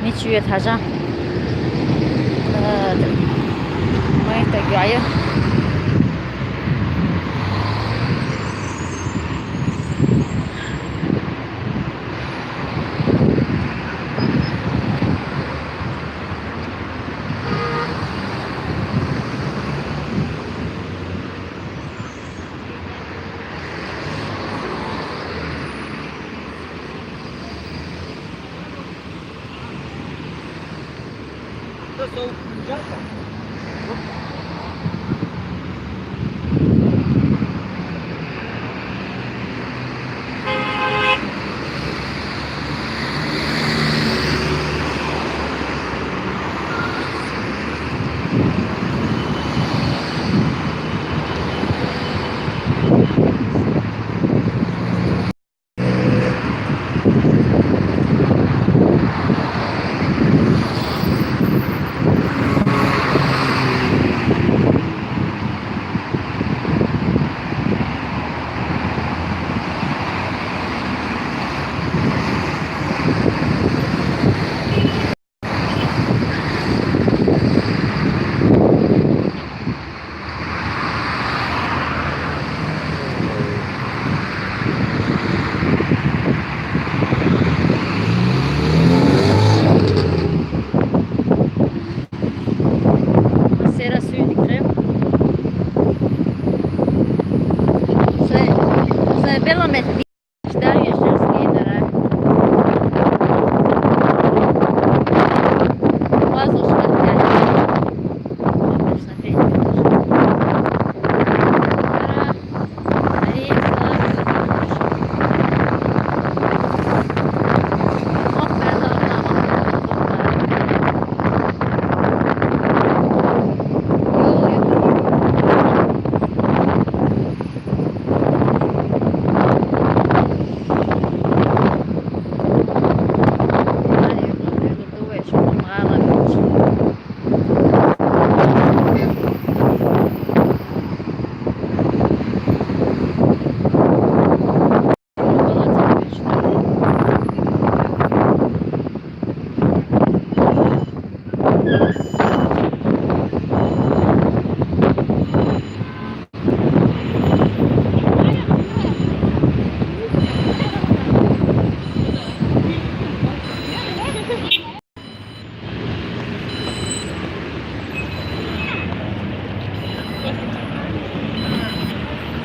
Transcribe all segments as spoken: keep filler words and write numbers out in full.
Ничего, тажа. Ладно. Мы это гуляем. Sera sui di creo. Sai, sai bella messa.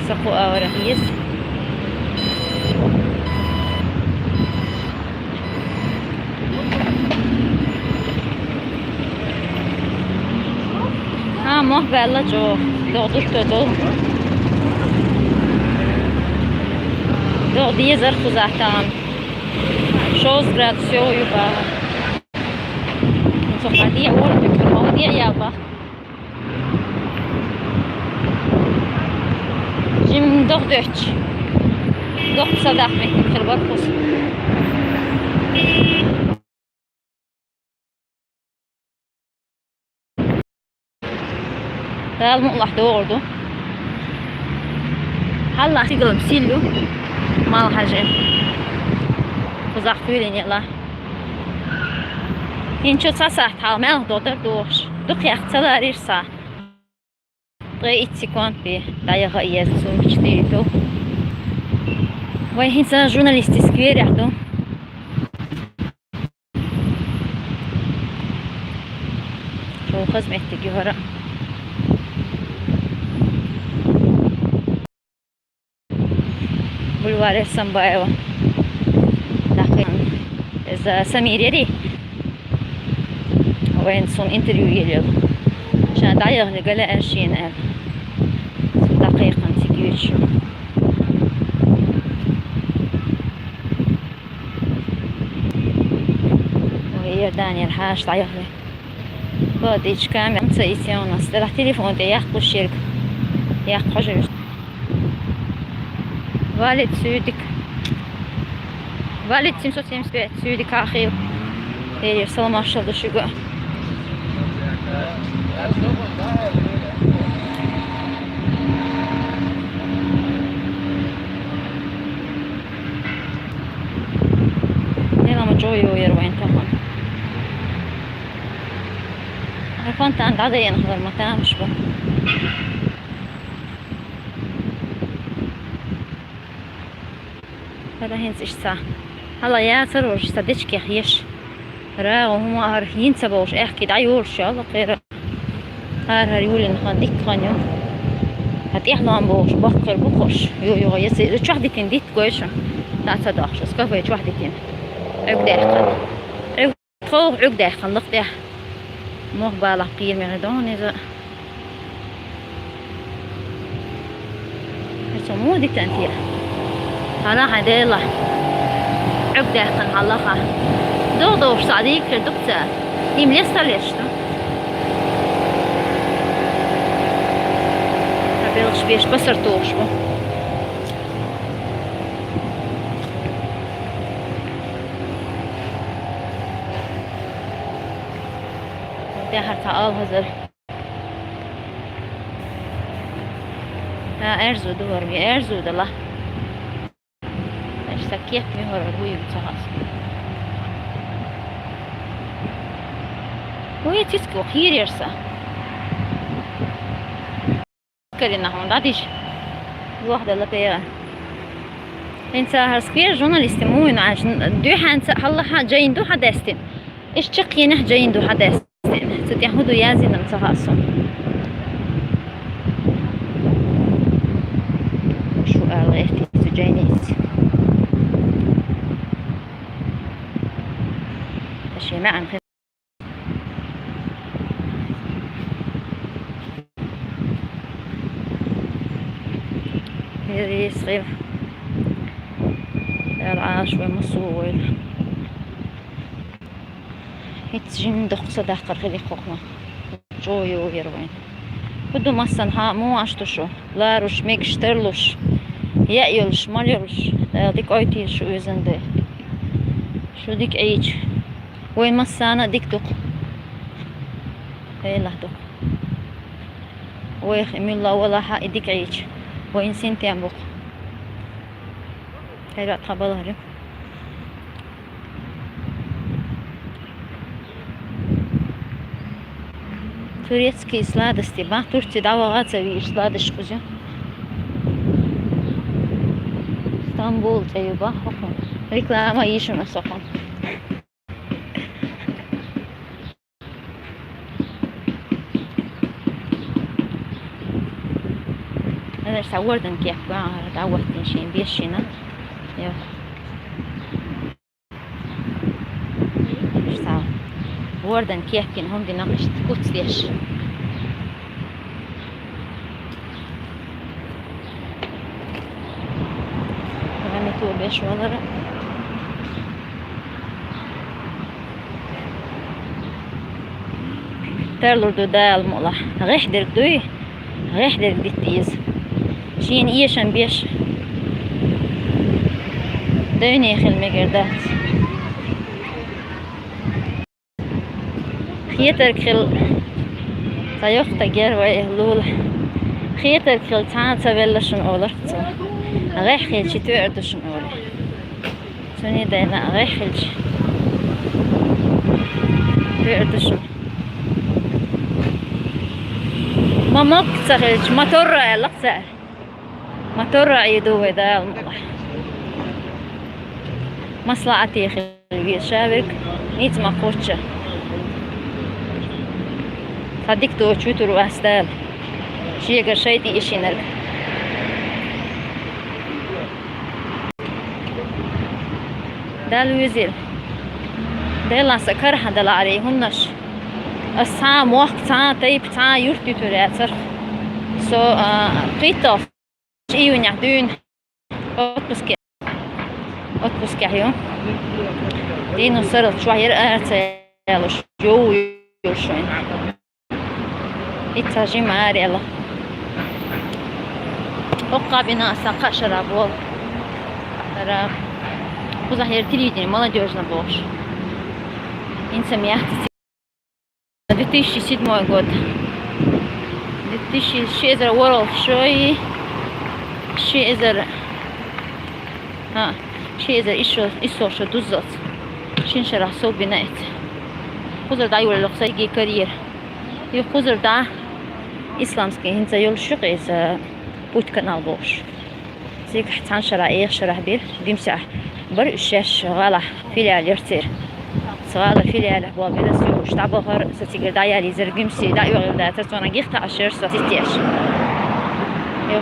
Саку авара хиес. Ха, мох бэлла чо. Догдур тото. Догдие зар хузатан. Шоз градус юба. Сохадия ор бекер, молодия яба. Жим дох дөч. Дох садах мекин хырбар хус. Дал муллах догурду. Халла сиглим силлю. Мал хажи. Хузах кюлени ла. Инчо саса талмел додер дош. Дух яхцалар ирса. Тре ит секунд би. Даяга иез сумчти иту. Вай хинса журналистический веряхту. Шоу хызметтеги вара. Бульвар Эрсамбаева. Дахи. Эза Самирери. Вайн сон интервью елев. Шана дайгъли гала аршин ар. Дакъикъан сигючу. Данияр хьаша дӀаяхьли. Вадичка, мянца исёнас. Делахь телефон тӀе яккхуш ерг. Яккха хьожуьйту. Валид Сюдик. Валид семьсот семьдесят пять Сюдик ахил. Перер салам маршал ду шуьга. Делама чӀогӀа йояр вайн тахана. Ай, фонтан дӀадайна хилар ма тамаш бу. ХӀара хӀинца иштта ца. Хьала яцар уж, ца дечкех еш. РагӀу хӀума хӀара хӀинца бовш, аьхки дӀайолуш, Алла кхера. ХӀара-хӀара юлин хан, дикка хан ю. Хьа тӀехлан бовш, баккхар бу кхуш. Ю, ю, я ца, чохь дитин дитт гой шу. Та ца дохуш, ас кафе чохь дитин. Ӏуьг даьккхина. Ӏуьг, тховх Ӏуьг даьккхина лакх тӀехь. Мох балахь кхийра мегӀна дон иза. Со муха дитан те? Хьала хьайн Дела. Ӏуьг даьккхина хьалаха. ДогӀ-догӀуш схьа дийкхира дукха ца. Им лесталеш ду. Ца белхаш беш басар тухуш бу. Тахар ца алхазар. Ха, аьрзу ду вара, аьрзу дала. Аш са кеп ми вара, вуй ца хас. Вуй цицку хийрерса. Карина хьуна дӀадижа. Лох дала пера. ХӀинца хӀара сквер журналисты муйна аьлча, дуьхьанца хьаллаха жайн ду хьадестина. Иш чаккхенехь жайн ду хьадестина. Цу тӀехь хӀун ду яздина ца хаьа суна. Шу ала гӀерти цу жайница. Ша маьӀан Хир йисхир. Эл Ӏаш вай масу войла. ХӀинца жин дукха са даккхар хили хӀокхуна. ЧӀогӀа йогӀу яра вайн. ХӀу ду массанхьа муаш ду шу? Ларуш, мегаш, тарлуш, яа йолуш, мал йолуш. Дала дика ойтийла шу, везан Дела. Шу дика Ӏийча. Вай массана а дика ду-кх. Делахь ду-кх. Вайх и муьлла валахьа и дика Ӏийча. Вайна синтем бу-кх. Хьайра тхан баларе. Турецкие сладости, бах, Турци дӀаваха ца вийш сладость кхуза. Стамбул цӀе ю, бах, хӀокхун. Реклама йишуна сохун. Аса вордан кепка, дӀаваттин шен бешина. Йо. Аса вордан кепкин хӀума дина иштта куц деш. Гани ту беш валара. Тарлур ду Дала мукъалахь. ГӀехь дерг дуй? ГӀехь дерг дитта иза. Шена эшам беш. Дойне хила мегар дац. Хетарг хила. Ца йоккха гер вай лула. Хетарг хила цхьа а ца велла шуна олар цо. ГӀехь хилча тоьар ду шуна олар. Цуьнан дайна гӀеххилча. Веа ду шу. Ма могга ца хилча, ма торра аьлла-кх цара. Ма торра Ӏийр ду вай Дала мукъалахь. Масла а техира веза ша верг, ницкъ ма кхоччу. Цхьа дика доцуш вуьтур вац Дала. Шегара шайтӀа йишинарг. Дала везийла. Делан сан карахьа далахьара и хӀуманаш. Ас цхьа а мохк, цхьа а тайпа, цхьа а юрт юьтур яцара. Со, а, кхийтталц июнехь дуьйна отпуске. Отпускехь ю. Дийно сарал чохь яра ара ца аьлла, йовш йолуш шайн. Ица жимаре аьлла. Хьокхабина аса кхаа шарахь болу. Ара, кхузахь яра телевидение, молодёжна бохуш. ХӀинца мехца. Две тысячи седьмой год. Две тысячи, ши эзар ворхӀ шо и ши эзар, а, ши эзар исс шо, исс шо дуззалц. Шина шарахь сов бина эца. Кхузара дӀайолалуш сайги карьера. И кхузара дӀа исламский хӀинца йолуш ю-кх иза, Путь канал бохуш. Цигахь цхьана шарахь, эха шарахь бира, Гуьмсехь бара уьш шаьш гӀалахь филиал яра церан. Ца гӀала филиалехь болу бира со уьш дӀабахара, со цигара дӀаяьлла изара Гуьмсе дӀаоьгӀира дацара, цунах гихта Ӏаш яра со цитеш. Йо.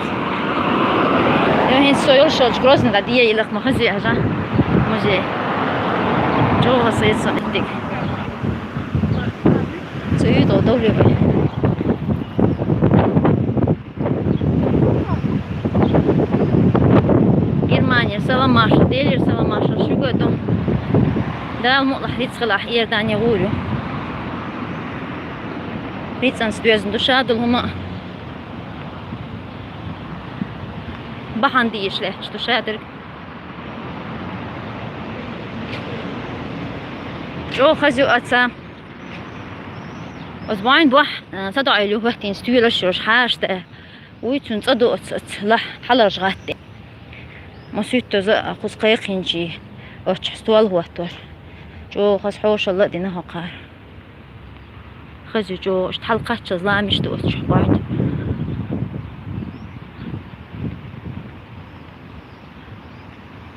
Йо, хӀинца со йолуш йолчу Грозный дӀа дийа йилах ма хаза хьажа. Музей. ЧӀогӀа ца иза сон иттиг. Цу юьйдо довле вай. Германия, салам маршал, Делера салам маршал шуьга ду. Дала мукъалахь рицкъалахь Иордане гӀур ю. Рицкъанца доьзна ду шадолу хӀума а. Бахьана дийша лаьтташ ду шадерг. ЧӀогӀа хаза ю аца. Оцу бӀойн бохь, а, садоӀийла ю хӀоьттина стоьлаш йолуш хьаштта. Вуй цунна цӀа ду оцу, оцу лахь хьаларш гӀатти. Ма суьттаза а кхуза кхайкхинчий, оццахь стол хӀоттор. ЧӀогӀа хаза хьошалла а дина хӀокхара. Хаза ю чӀогӀа, иштта хьалакхаччалц ламаш ду оццахь бӀойн.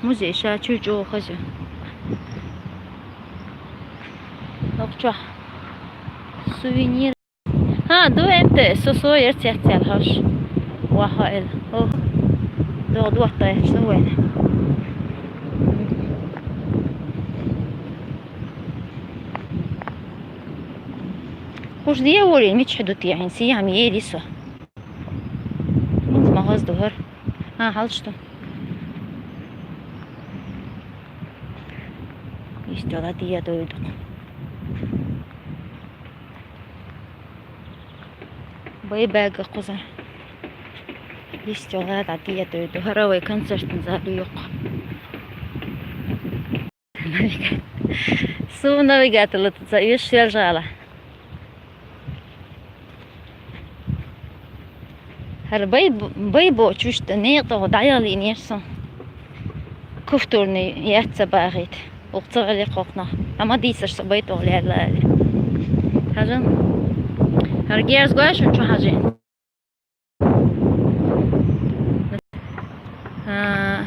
Музей ша чуьра чӀогӀа хаза ю. ХӀокху чохь сувенир. ХӀа, ду МТС, со, со яра цецъяьлла хьовш. Ваха эл. Ох. ДогӀа дотта яхаш ду вайна. ХӀуш де а волийна, мичахь ду те хьайн, сиям ели со. ХӀинца ма хаза ду хӀара. ХӀа, хьалш ду. Иштта ладийа дойду. Бай бага кхуза. Иштта ладийа дойду. ХӀара вай концертный зал ю йоккха. Навига-, суна навигатор латаца уьш шел жала. ХӀара бай, бай боцуш тӀе некъа тӀехула дӀаялийнера со. Куфтурный яц ца багӀийта. Укх ца гӀели кхокхунах. Амма дийцаш со бай тӀехула яьлла аьлла. Хьажа. ХӀара герз гой шуна чу хьажийна. А,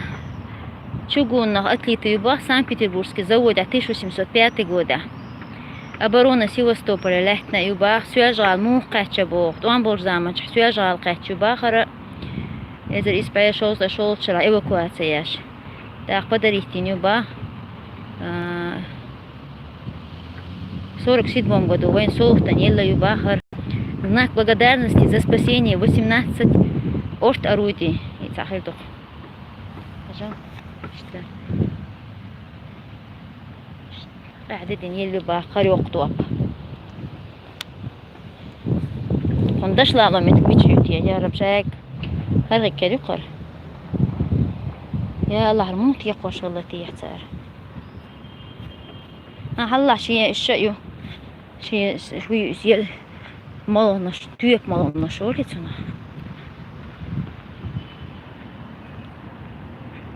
чугуннах отлитый ю боху Санкт-Петербургский заводехь тысяча восемьсот пятый годехь. Оборона Севастополя лаьттина ю боху, Соьлжа-ГӀала муха кхаьчча боху, тӀом болчу заманчохь Соьлжа-ГӀала кхаьчча ю боху хӀара, эзар исс бӀе шовзткъе шолгӀачу шарахь эвакуация еш. ТӀаккха подарить йина ю боху. А, сорок седьмом году вайн совгӀатана елла ю боху хӀара. Знак благодарности за спасение восемнадцать орт орудий. И цхьа хир ду-кх. Хьажа. Иштта. Къаьхьа дедина елла ю боху хӀара йоккха топ. Кхунна даш лало меттиг бича ю те, я Раб, шайга. ХӀара хӀиккхера ю-кх хӀара. Я АллахӀ, хӀара муха текхош хилла те цара. А, хьаллахь шен иша а ю. Шен, шуьйса ел молханаш, тоьпа молханаш олий цунах.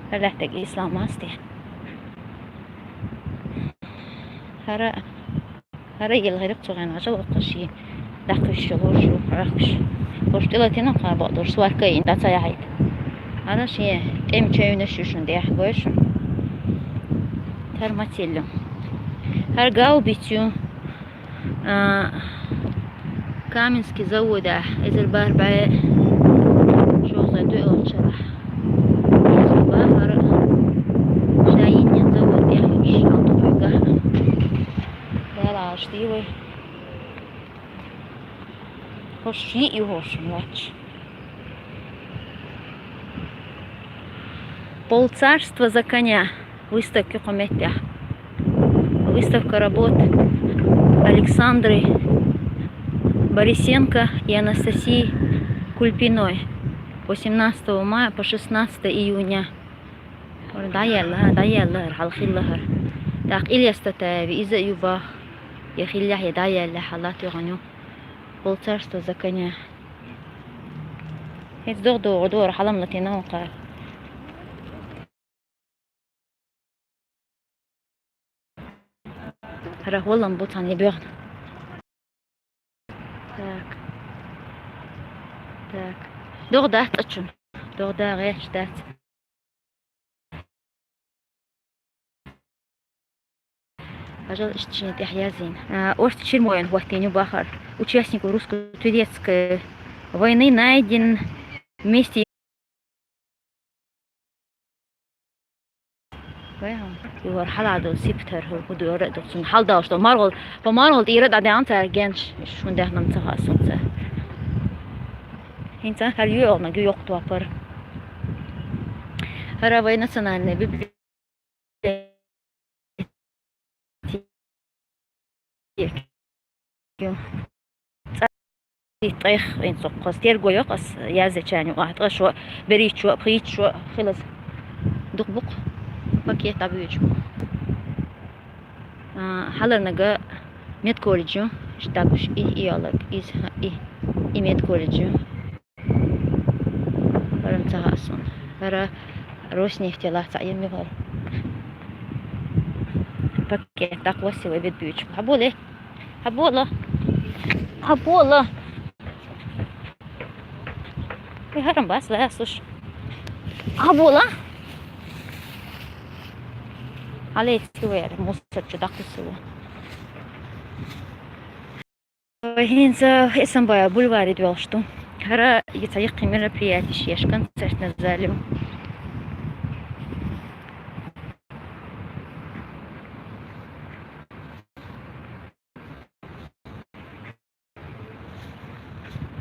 ХӀара лаьттаг ислам мац те. ХӀара, хӀара ел гӀеракх цу гӀен гӀажал ваккха шен. Даккхийша лоруш ю, Ӏохкуш. Лоруш тӀелатина кхаба долуш, сварка а йина, дӀа ца яхьийта. Ана шен тӀеман чевнаш ю шуна дехьа, гой шуна. ХӀара мацелла. ХӀара гаубиц ю. А, Каменский заводехь, эзар бархӀ бӀе шовзткъе доьалгӀачу шарахь. Иза бахара ша йиннен завод тӀехь йолуш, алтан куьйгахь. Дала Ӏалаш дий вай. ХӀорш йиъ ю хӀорш вач. Полцарства за коня. Выставка кху меттехь. Выставка работ. Александры Борисенко и Анастасии Кульпиной. Восемнадцатого мая по шестнадцатое июня. ХӀара дӀаяьлла, хӀара дӀаяьлла, хӀара хьалхилла хӀара. ТӀаккха Ильяс Татаева, иза а ю бах, я хиллехь, я дӀаяьлла, хьалат йогӀан ю. Пол царство законе. ХӀинца догӀу-догӀу дора хьалам латина ваха. ХӀара хӀоллам бу цхьана я боьхна. Так. Так. ДогӀу дац цӀачун. ДогӀу да гӀерташ дац. Пожалуйста, иштта шина тӀехь язйина. А, орца Чермоян хӀоттийна ю бахар. Участнику русско-турецкой войны найден вместе. Вай хьо. Юхар хьаладу сиптар хӀу хӀу дуьра ду. Цун хьалдалш ду. Маргъал, по маргъал тӀера дӀадаьнна цара генш. Шун дехнам ца хасунца. ХӀинца хьал юогӀна гу йокъ топар. ХӀара вай национальный библиотека. Ю. ЦӀа-, тӀех, ин цуккхаз терго йокъас, язачани, а, тӀа шо, беричо, пхийчо, хилаз. Дукх букх. Пакет абуьйчу. А, хьаларнага медколледжу, иштагуш, и, и алаг, из, и, и медколледжу. ХӀара ца хаьа суна. ХӀара Роснефть лаца Ӏемми хӀара. Пакет дакъоси вай бедбуьйчу. Хьаболе. Хьабола. Хьабола. Э, хӀарам бас ласуш. Хьабола. Алейцки вер, мусор чу дакъуси ву. ХӀинца Эсамбаев бульваре доьлхуш ду. ХӀара и цхьа йоккха мероприятеш еш, концертный зал ю.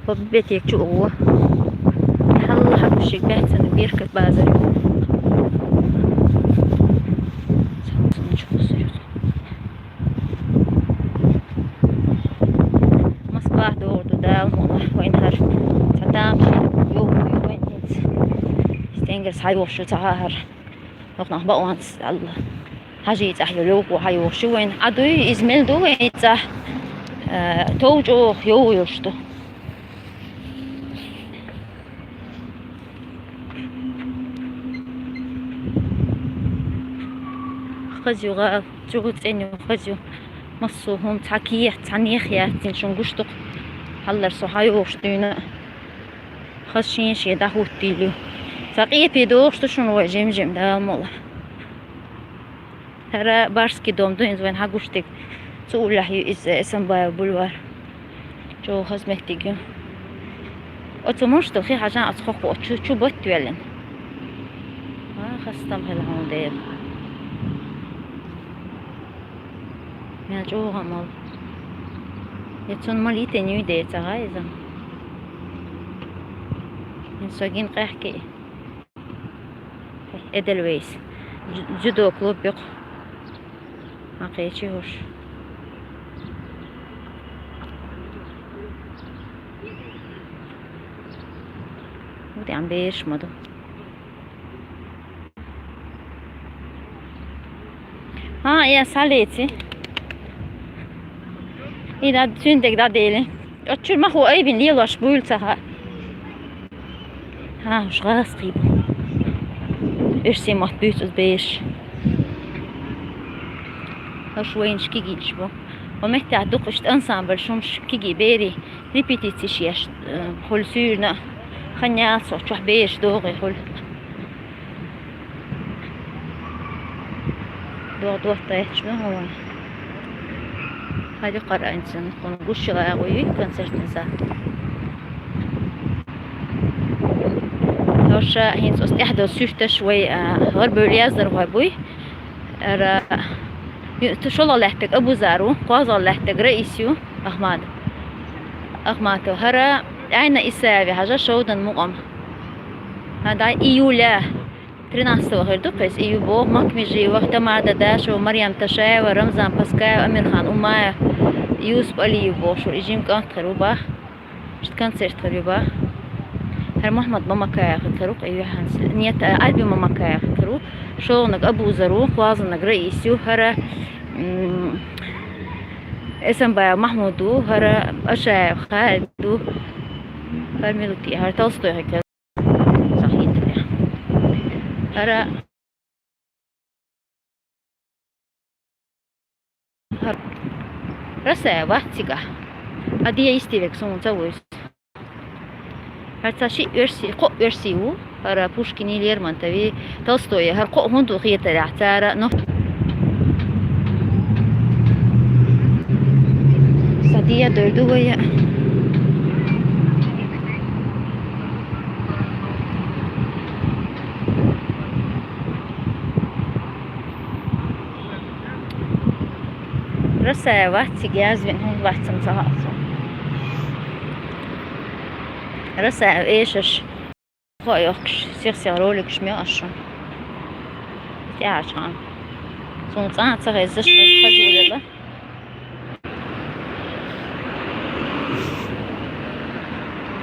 Библиотека чу а гӀо. Хьалла хьакхушиг баьццана беркат базар. Москва догӀу ду, Дала мукъ лахь, вайн хӀара. Цхьа тамаш йогӀу вайн хӀинца. Стенгара схьайогӀуш ю ца хьахьара. ХӀокху нах бакъонца Алла. Хьажий цӀахь йолу йовхо хьайогӀуш ю вайн. Ӏа дуй, иза мел ду вайн цӀахь? Э, тов чӀогӀа йовхо йолуш ду. Хаза ю гӀала, чӀогӀа цӀена ю, хаза ю. Массо а хӀума цхьа кехат, цхьа нех яц, цуьнан шуна гуш ду-кх. Хьаллара со хьайогӀуш дуьйна. Хаза шен-шен дӀахӀуттийла ю. Цхьа къепе догӀуш ду шуна вай жим-жим, Дала мукъ лахь. ХӀара Барский дом ду, иза вайн хьан гуш дерг. Цу уллехь ю иза, Эсамбаев бульвар. ЧӀогӀа хаза меттиг ю. Оцу муш ду, хи хьажан оцу хокхо, оцу чу, чу батт веллина. А, хастам хила хьуна, Дела. Мел чӀогӀа а мала. Я цунна мала йитина юй, дера, ца гӀа иза. Со гина къаьхкий. Эдельвейс. Дзю-, дзюдо клуб юкъа. Ма кхечи хӀуш. Вот ям бераш ма ду. А, я салеци. И да цуьнан дег да дели. Оцу чуьра махо айбина лелош буйла ца хаьа. Хьан уьш гӀазкхий бу? Оьрсийн мотт буьйцу иза бераш. Аша вайнаш кигинаш бу. Ва меттехь дукха иштта ансамбль шумаш киги бери репетициш еш, э, хуьлу суьйрна, хан ял со чохь бераш догӀий хуьлу. ДогӀу доттагӀча ду хьуна. Хьади къаръанцан, хьуна гуш гӀагӀо ю концертный зал. Аша хӀинца оцу тӀехь долу суьрташ вай, а, гӀарбевлла яздархой буй. Ара, ю-, ту шолгӀа лаьттаг Абузар ву, кхозгӀа лаьттаг Раис ю, Ахмад. Ахматов. ХӀара Айна Исаева хьажа шовдан мукъам. ХӀа, дай июля. Тринадцатого хир ду кхуьнца, и ю боху Макмежиева, Тамара Дадашева, Марьям Ташаева, Рамзан Паскаев, Амирхан Умаев, Юсуп Алиев бохуш ву, и жима кӀант хир ву бах. Иштта концерт хир ю бах. ХӀара Мухьаммад Мамакаев хир ву, и юьхьанца. Нет, Альби Мамакаев хир ву. ШолгӀаниг Абузар ву, кхоалгӀаниг Раис ю, хӀара, м, Эсамбаев Махьмуд ву, хӀара Ашаев Халид ву. ХӀара Милутий, хӀара Толстой хир ву. Сахьитарехь. ХӀара Расаев вац цигахь. Ӏадия йистевег суна ца вуьйсу. ХӀара цхьа шиъ верси, кхоъ верси ву. ХӀара Пушкини, Лермонтови, Толстойи. ХӀара кхоъ хӀунда ву хетарехь цара, но. Садия дойр ду вай. Расаев вац цига, язвина хӀунда вац ца хаьа суна. Расаев эшаш. Кхоъ йохкуш, сих-сих роликаш мел аш шуна. ТӀаьхьарчхьана. Суна цӀа а ца хезаш, хаза хаза а ела.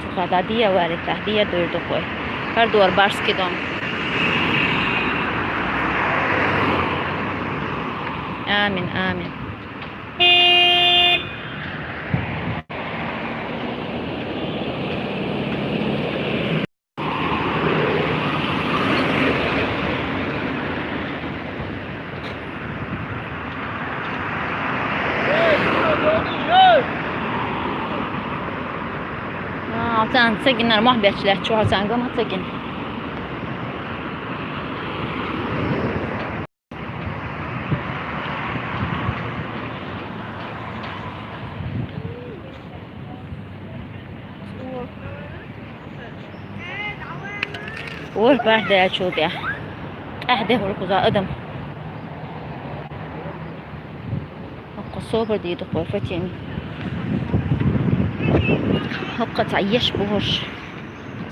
Цу хада дия вари, тахь дия дуйр ду кхой. ХӀара дора барский дом. Амин, амин. Aa, царна ца гинара мохь бечу лаьтташ ву, хьо царна ган ма ца гина. Вор бахьа даьллачул тӀехь. Къаьхьа дехура кхуза адам. ХӀокхо собар дийр ду кхой, Фатима. ХӀокхо цхьа еш бохуш.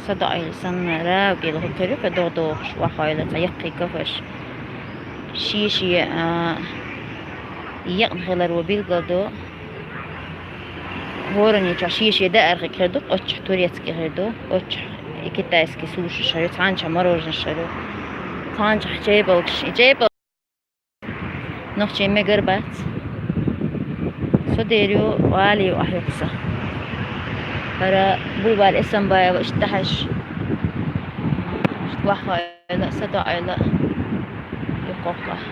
СадоӀийла санна, рагӀ гила хӀу каруьйху догӀу дохуш, вахойла цхьа яккхий кафеш. Шен-шен, а, екъна хиларо билгалдо. ХӀоранна чохь шен-шен даархӀаг хир ду, оццахь турецкий хир ду, оццахь и китайский суши шаьра, цхьанчохь мороженое шаьра, цхьанчохь чай балгаш, и чай бал-, нохчийн мегар бац. Со дер ю, гӀали ю ахь юкъа сан. ХӀара буй вала Эсамбаева иштта хьаьжча. Иштта ваххойла, садоӀийла. Юккъехь.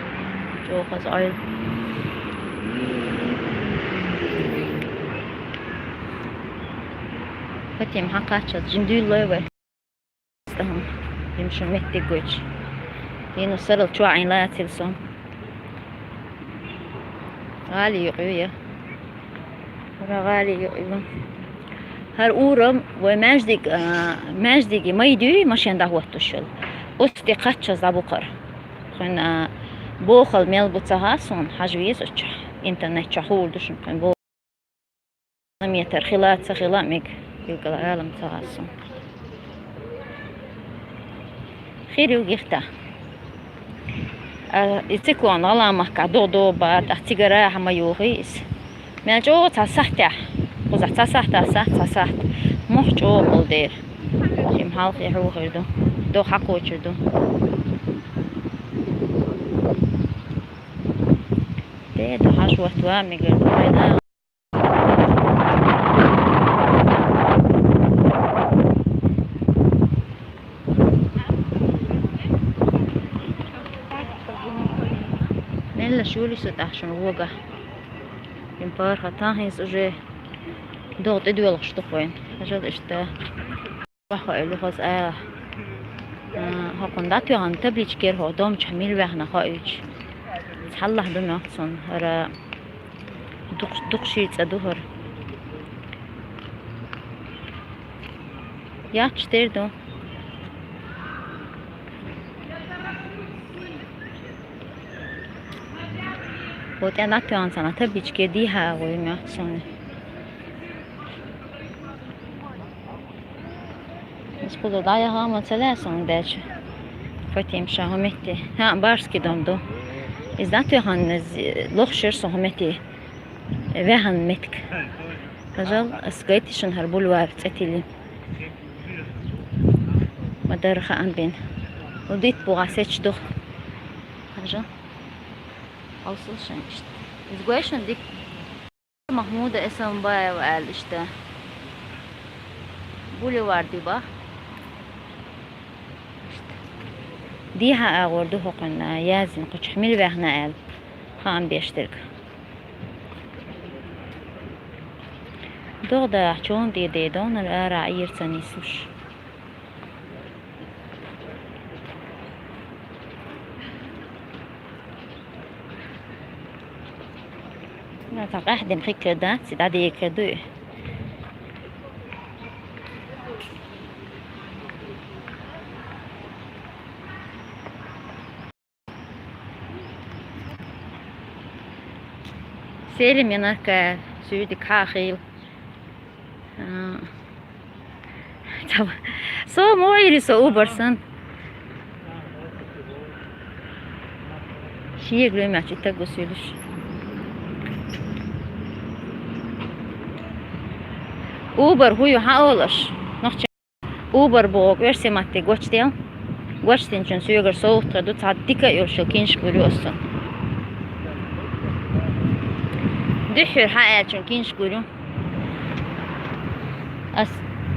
ЧӀогӀа хаза Ӏойла. Фатима, хьан кхаччалц жин дуьйлалой вай? Стахьа, жимма шун меттиг гойтуш. Дийна сарал чохь Ӏин лацийла со. ГӀали юкъа ю я. ХӀара гӀали юкъа ю. ХӀара урам вай маьждиг, а, маьждиге майда юй машен дӀахӀоттуш йолу. Оцу тӀе кхаччалц дӀабу хӀара. Кхуьнан, а, бохал мел бу ца хаьа суна, хьажа веза оццахь. Интернет чохь хуур ду шуна кхуьнан бо-, метр хила а, ца хила а мега, билггала Ӏалам ца хаьа суна. Хир ю гихта. А, и циклон гӀаламахка догӀу-догӀу бара, тӀаккха цигара хьан ма юхий иза. Мел чӀогӀа цхьа сахьтехь. Кхузахь цхьа сахьт, а сахьт, цхьа сахьт. Мохь чӀогӀа болу дера. Шим хьалхе хьухур ду. ДогӀу хьакхочур ду. Де, ду хьаш ватва, мегар ду, вайна. Мелла шуьлий со тӀехь шуна вогахь. Ин парха тахьийса уже догӀу тӀедоьлхуш ду хойн. Хьажал иштта. Ваха ойла хоза, а, а, хӀокхунна дӀатоьхна табличкера хӀокху домчохь мила ваьхна хоуьйтуш. Цхьаллахь ду моьтту суна, хӀара дукх-, дукхаший цӀа ду хӀара. Яц тера ду. ХӀокху тӀе дӀатоьхна цхьана табличкера дехьа а гӀуй моьтту суна. Иза кхуза дӀаяхьа ма ца лаьа суна дечу. Фатима ша хӀун метте. ХӀаъ, барский дом ду. Иза дӀатоьхна, иза лохуш яра со хӀун метте. ваьхьан меттиг. Хьажал, ас гайтичун хӀара бульвар цӀе тиллина. Ма дарра хаам бина. Удит бугӀа сечду. Хьажал. Алсул шан иштта. Из гойшан дик. Махмуда Эсамбаева аьлла иштта. Бульвар ди бах. Иштта. Дехьа агӀор ду хӀокхуьнна, яздина кхучу хьмил ваьхна аьлла. Хаам беш дерг. ДогӀа дахьа чон тӀе де, догӀнар ара Ӏийра ца нислуш. Ца къаьхьдина хи кер дац, дӀадийр кер ду и. Селим, я нахка, суьйдик хьахийла. А. Со мо ири со убар сан. Шиег луьймаьчу и таг гу суьйлуш. Убар хӀу ю хьан олаш? Нохча Убар боху оьрсийн матте гочдел. Гочдинчун соьгара совгӀат хир ду, цхьа дика а йолуш йолу киншка лур ю аса. Дуьххьара хьан аьллачун киншка лур ю. Ас,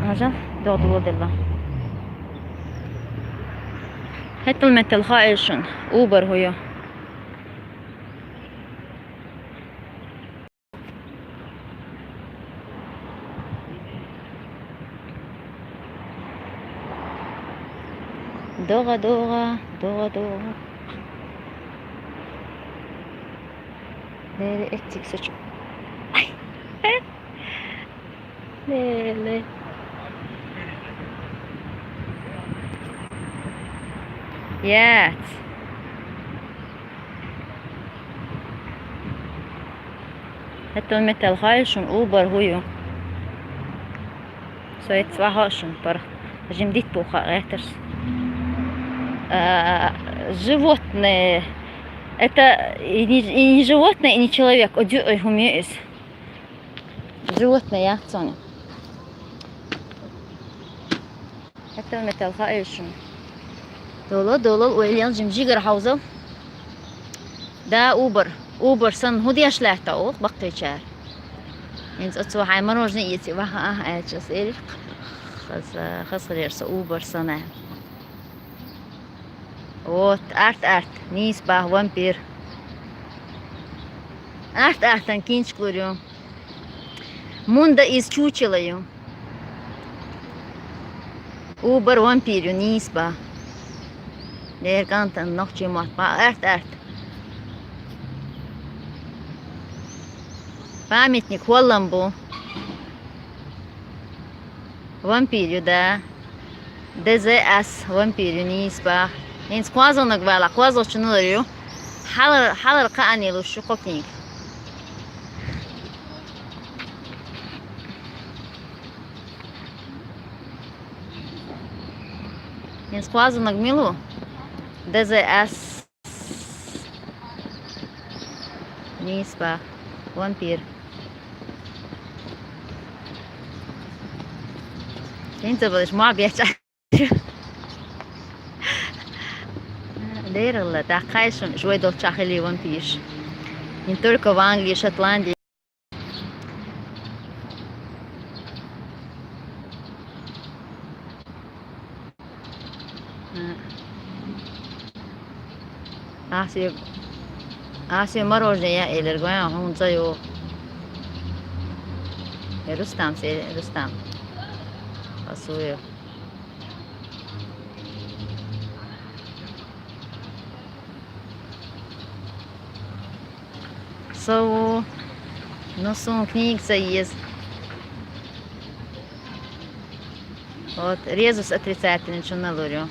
хьажал, догӀа доладелла. ХӀеттал-меттал хаийла шуна, Убар хӀу ю. ДогӀа, догӀа, догӀа, догӀа. Леррина эцциг со чу. Ай! Ле, ле. Яц. ХӀеттал-меттал хаийла шуна, Убар хӀу ю. Со эццахь хаьа шуна, паргӀат. Жимма дитт бу хаа гӀертарш. А, животное. Это и не, и не животное, и не человек. О, дюкъе хӀума ю иза. Животное яц цунна. ХӀеттал-меттал хаийла шуна. Дола, дола, ойла ял жим жигара хьовзал. Да, Убар. Убар санна хӀун деш лаьтта оха баккхийчара? ХӀинца оцо хьайн мороженое эций, ваха, ахь аьлча, ас элира. Хаза, хаза хилира со Убар санна. Вот, арт-арт, нийса баха вампир. Арт-артан кинчка лур ю. Мунда из чучело ю. Убар вампир ю, нийса баха. Дера кӀантана нохчийн мотт баха арт-арт. Памятник хӀоллам бу. Вампир ю, да. Д З С вампир ю, нийса баха. ХӀинца кхозлагӀниг вала, кхозлагӀчун лур ю. Хьалар, хьалар кхаанне луш ю кхо книга. ХӀинца кхозлагӀниг мила ву? Д З С. Нийса баха. Вампир. ХӀинца балаш ма беча. Дерала, тӀаккха шуна, шуй долчохь хили вампирш. Не только в Англии, Шотландии. Ахьа соьга, ахьа соьга мороженое яа элира, гой, хьуна ца йогӀу. Э, Рустам, се, Рустам. Хасуев. Со ву, ну, суна книга ца еза. Вот, резус отрицательный чунна лур ю,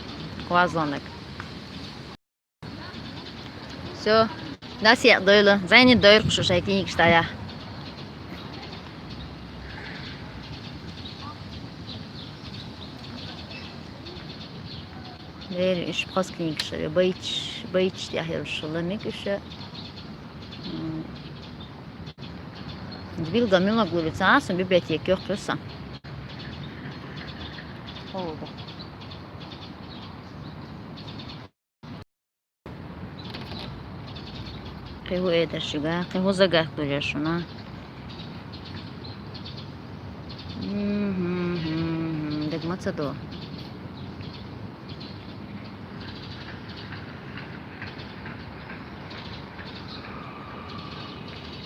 кхозлагӀниг. Всё, дӀасаекъа дойла, зӀене дойрукх шу шайн книгаш дӀаяхьа. Дера уьш пхаза книгаш, байташ, байташ тӀехь йолуш ламиг уьш. М. Билггал муьлха гуллуьйту ца Ӏа суна, библиотека йоккха ю сан. Ховда. Кхин хӀун эр дара шуьга, кхин хӀун загадка лур яра шуна? Мгм, мгм, мгм, дага ма ца до.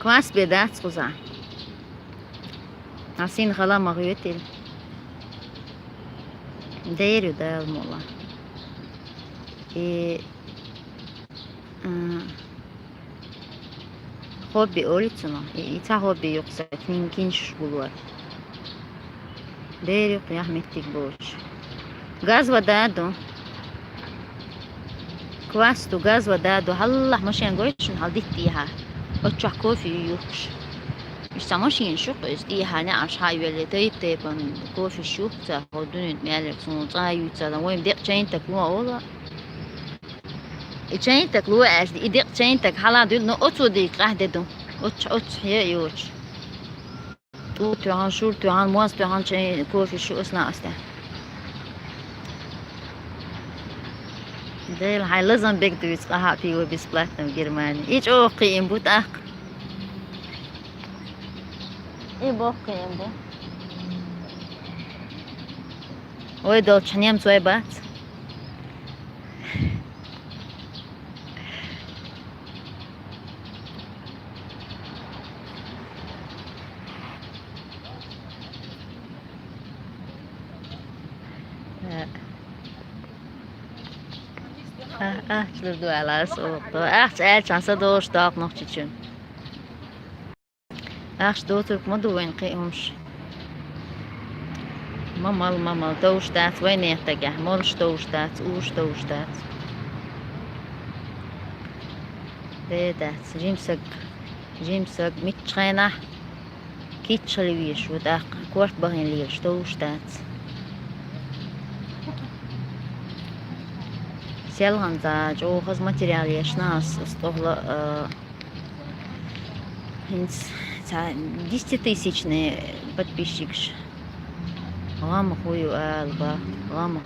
Квас бе дац кхузахь. Ӏа сийна хала ма гӀоьтийла. Дера ю, Дала мукъ лахь. И, а, хобби олу цунах. И, и цхьа хобби ю-кх сан, книг-, киншаш гулор. Дера ю-кх яхь меттиг боцуш. Газ вода ду. Квас ду, газ вода ду. Хьаллахь машен гой шуна, хьал дитта тӀехьа. Оцу чохь кофе ю юхкуш. Иштта машенаш ю-кх иза, тӀехьа неӀарш хьа а йоьллий, тайп-тайпана кофеш ю-кх цара, хӀо дуьнен тӀе мел ерг суна цкъа а юьйцур дац. Вайн декъа чайнатаг вон олу. И чайнатаг ло аьлча, и декъа чайнатаг хьала дуьллу, но оцо дийга къаьхьа де ду. Оццу, оццу хье а йоцуш. ТӀу тоьхна, шура тоьхна, моз тоьхна чай, кофе шу ас нах ас тӀе. Дела, хьайн лазам бег дуьйцу, къахьа пиво бесплатно в Германии. И чӀогӀа кхиъна бу тӀаккха. И боккха кхиъна бу. Вай долчу немцой бац. А, а, ахча лур ду аьлла, ас оха. Ахча аьллачхьана са долуш доккху Нохчийчоь. Ахча доцург ма ду вайн кхин хӀумаш. Ма мала, ма мала, товш дац вайн меттагехь, молуш товш дац, уьш товш дац. Де дац, жима саг, жима саг, миччу хенахь кийча хила везаш ву, тӀаккха корта бахийна лелаш товш дац. Селхана цхьа чӀогӀа хаза материал ешна ас, ас тӀехула, а, ХӀинца цхьа десятитысячный подписчикаш. ГӀамах хӀу ю ала бах. ГӀамах.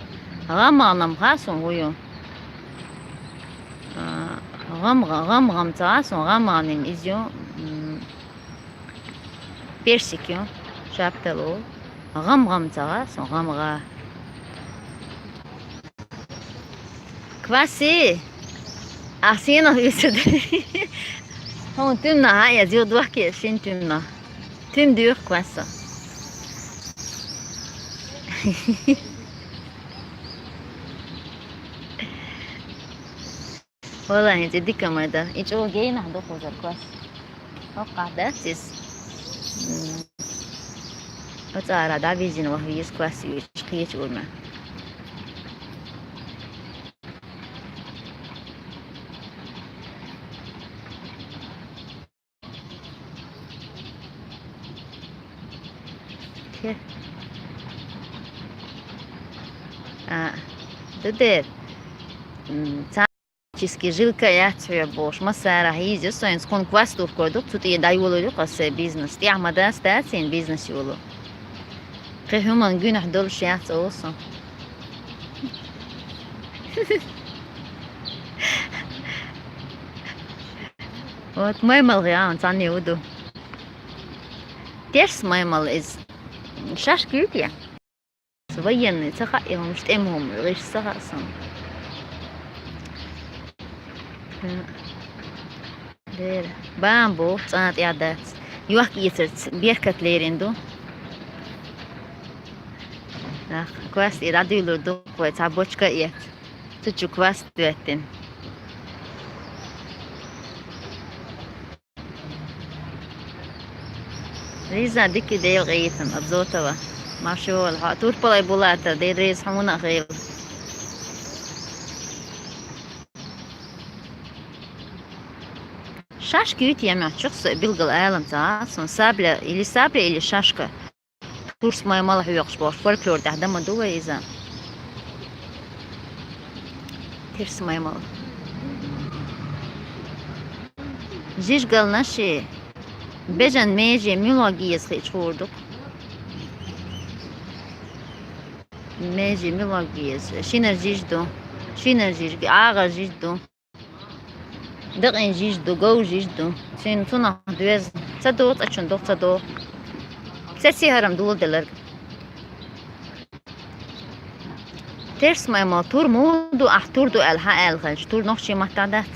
ГӀамах-м хаьа суна хӀу ю. А, гӀам-, гӀам-, гӀам ца гӀа суна, гӀамах-м иза ю, м, персик ю, шаптал ю. ГӀам-гӀам ца гӀа суна, гӀамгӀа. Кваси! Ахь сенах висар ду? Хьуна туьмнах хьан еза, юха дохке шина туьмнах. Туьма дуьйху кваса. Вала, хӀинца и дика ма ду. И чӀогӀа генахь ду кхузара квас. ХӀокхахь дац иза. М. Оцу ара дӀавизина ваха веза квас вийча кхечу урна. Ке. А, ду дер. М, ца- Чиски жилка яц хьоьга бохуш, массарахь йийза ю со, хӀинца кхунна квас духкур ду, цу тӀе дӀайолур ю-кх аса бизнес. ТӀехь ма дац, дац хьуна бизнес йолу. Кхин хӀуманна гуьнахь долуш яц олу со. Вот маймал гӀян цхьанне ву ду. Терс маймал иза. Шаьш куьйкӀе. Военный ца хаьа, и хӀумаш тӀеман хӀума гӀиша ца хаьа суна. Дера. Бан бу, цӀа тӀехь дац. Йохк-эцарца беркат лерина ду. Нах, квас тӀе дӀадуьйлур ду вай, цхьа бочка а эцна. Цу чу квас доьттина. Лиза, дика Дела къинхетам, Абзотова. Маршо вала хьо. Турпалай Булата, Дела реза хьуна а хила. Шашка ю те меттачух со билггал алам ца, сон сабля, или сабля, или шашка. Турс маймал хьоькхуш бохуш, фольклор тӀехь дан ма ду вай иза. Тирс маймал. Жижгал наши. Бежан меже муьлха геза хиъча хуур ду-кх. Меже муьлха геза. Шинара жиж ду. Шинара жиж, агӀара жиж ду. Дакъин жиж ду, гов жиж ду. Цуьнан цунах доьзна. Ца догӀу, цкъачунна догӀу, ца догӀу. Цеций хӀара-м доладеларг. Терс маймал тур муха ду, ахь тур ду аьлла, хьан аьлла хилча, тур нохчийн маттахь дац.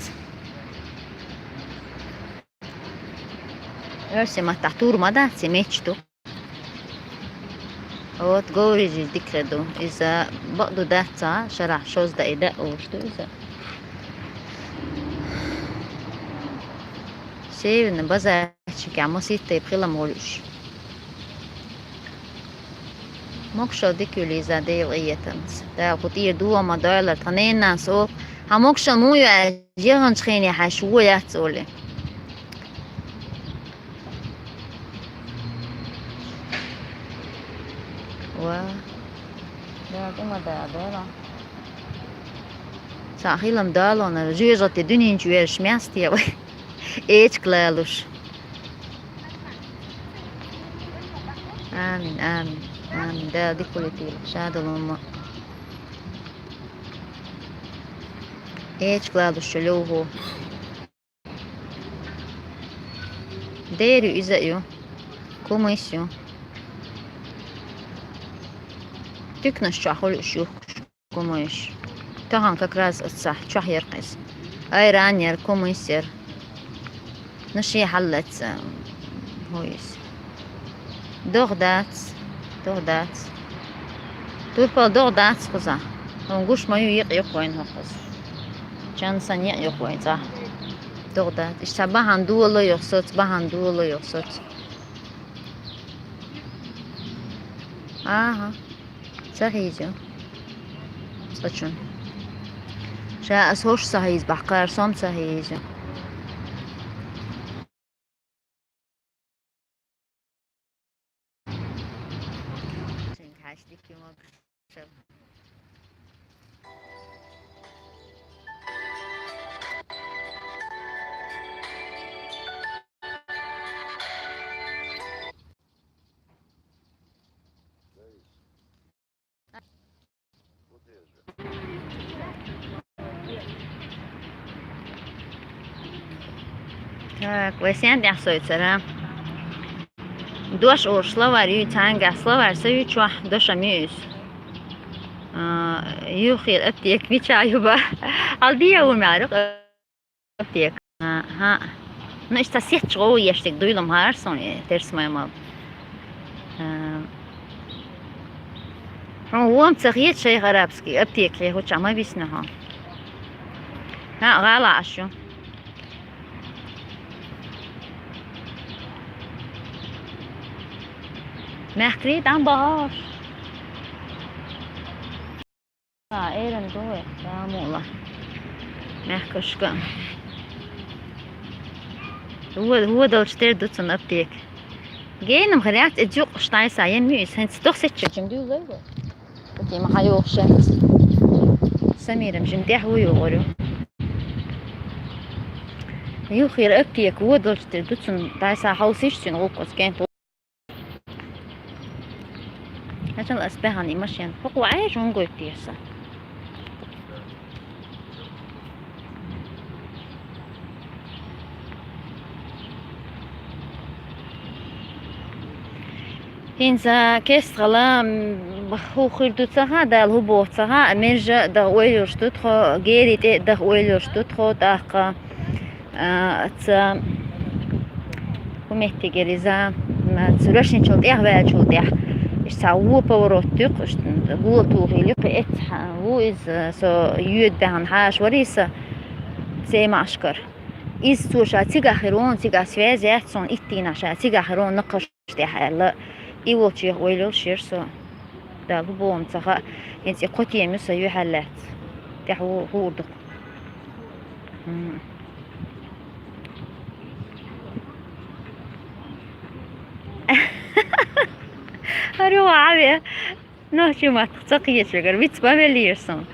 Оьрсийн маттахь тур ма дац, и меч ду. Вот, говрижи дика ду. Иза бакъду дац, ца шарахь шозза дан и даь олуш ду иза. Севина базарчикехь масийтта тайпа хила-м волуш. Могушалла дика ю, Лиза, Дела къинхетамца. Дала кху тӀера догӀма дойла тхан ненанас олу. Хьан могушалла муха ю аьлча, яханчу хене хьаьжча вон яц олий. Ва. Дала тӀе ма дала, Дала. Цхьа хилам далонара, жоьжахати дуьнен чу верш маьсте вай. Эчиг лалуш. Амин, амин, амин. Дала дика хуьлуьйтийла, шадолу хӀумма. Эчиг лалуш шу левхо. Дер ю иза а ю. Кумис ю. Туьканаш чохь хуьлу уьш юхкуш. Гумайш. Тахана как раз оццахь чохь яра-кх иза. Айран яра, кумис яра. Ну, шен хьаллаца, хӀу иза. ДогӀа дац, догӀа дац. Турпал догӀа дац кхузахь. Хьуна гуш ма ю, екъа ю-кх вайна хӀокхуза. Чан санна екъа ю-кх вайн цӀахь. ДогӀа дац. Иштта бахьана дола йо соц, бахьана дола йо соц. Ага. Ца хьийза. Цкъачунна. Ша ас хӀорш ца хьийза бахь, кхара сом ца хьийза. Так, вай сен тӀехь сойтара? Дош олуш словарь ю, цхьаьнгахь словарь са ю чохь, дошам ю иза. А, юххера аптека мичахь ю бах? Хьал дийа ву мярукъ. Аптека. Аха. Ну, иштта сетташ гӀо еш дерг дуйла-м хӀара суна, э, терс маймал. А. Хьуна вон ца хета шайх арабский аптека хьехучахь ма висна хьо. ХӀаъ, гӀала Ӏаш ю. Мехкарий тӀам бахьаш. А, эран ду вай, Рамула. Мехкашка. Вон, вон долчу тера ду цунна аптека. Генам хир яц, и зюкъаш тайса, ен муьйса, хӀинца дохсичча жим дуьллай вай. Окей, ма хьан йоху шаьц. Самирам жим тӀехь ву йогӀур ю. Юххера аптека, вон долчу тера ду цунна, тайса хьовсийша цуьнан гӀуллакхаш кӀенту. Хьажал ас баьхьана и машен. ХӀокхо Ӏаьржа хӀунда гойту теша? ХӀинца кестхала, м, хӀу хир ду ца хаьа, Дала хӀу боху ца хаьа, мержа даха ойлуш ду тхо, гери тӀе даха ойлуш ду тхо, тӀаккха. А, ца хӀу меттигера иза, м, ца рашначул тӀехь ваьллачул тӀехь, иштта цхьа вон поворот ю-кх, иштта гула тухийла ю-кх, эцхьа ву иза, со йоьду баьхна хьаша вари сан, цемашкара. Иза цо ша цигахь хир вон, цигахь связь яц суна, иттийнахь ша цигахь хир вон, накхаш тӀехь аьлла, и волчех ойла йолуш яра со. Дала хӀу боху-м ца хаьа, хӀинца и кхо тема ю сан юьхьал лаьцна. ТӀехь хӀу-, хӀур ду-кх. М. ХӀара юха Ӏаве. Нохчийн маттах ца кхеташ вегара, виц ма веллера суна.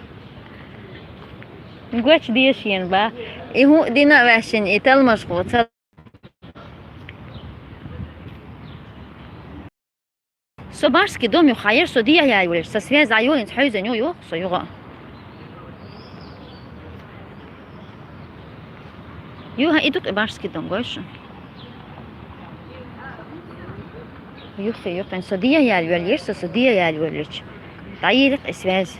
Гочдешена бах. И хӀуъа дина а ваьшшина, и талмажгӀо ца Со барский дом юха яр, со дӀаяьлар, со связь дӀайолаенна хьовзийна ю, юха со юха. Юха и ду-кх и барский дом, гой шуна. Юха, юха, со дӀаяьлар, со, со дӀаяьлар. ДӀайийра-кх и связь.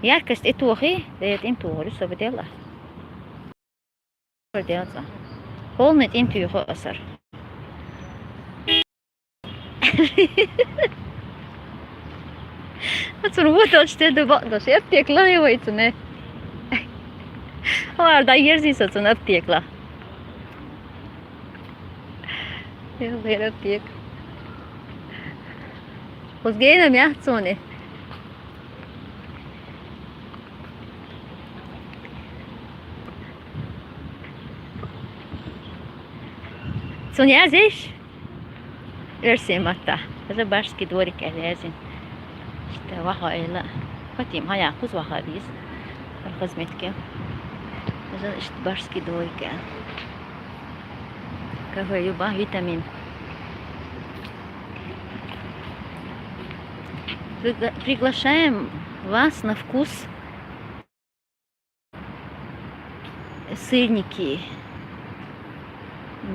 Яркость тӀетохий, дера тӀем тохар ю, со баделла. Делла цӀа. Полный тӀем туьйху асар. Цун воталч те ду бакъдош, аптека лайвай цуьнан. Хьо ара дӀаерзий со цунна аптека ла. Йо, вера аптека. Хоза гена мягцуни. Цунна язъеш? Оьрсийн маттахь. Хаза барский дворик аьлла язйина. Иштта ваха эла. Патим, хьан яхуз ваха дийс. Хазметке. Хаза иштта барский дворик аьлла. Кафе ю бан витамин. Пригла-, приглашаем вас на вкус. Сырники.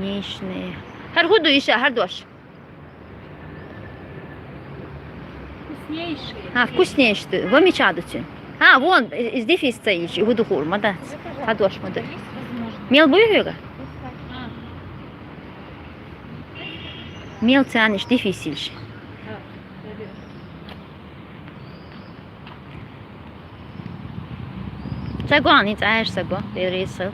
Нежные. ХӀара хӀун ду иша, хӀара дош? Вкуснейшие. А, вкуснейшие. Вон мича ду цуьнан. А, вон, из дефис ца йиш, и хӀун ду хуур, ма дац. Хьан дош ма ду. Мел буй хьоьга? Мел царниш дефис йиш. Ца го, ани цӀаьш ца го, беррис хила.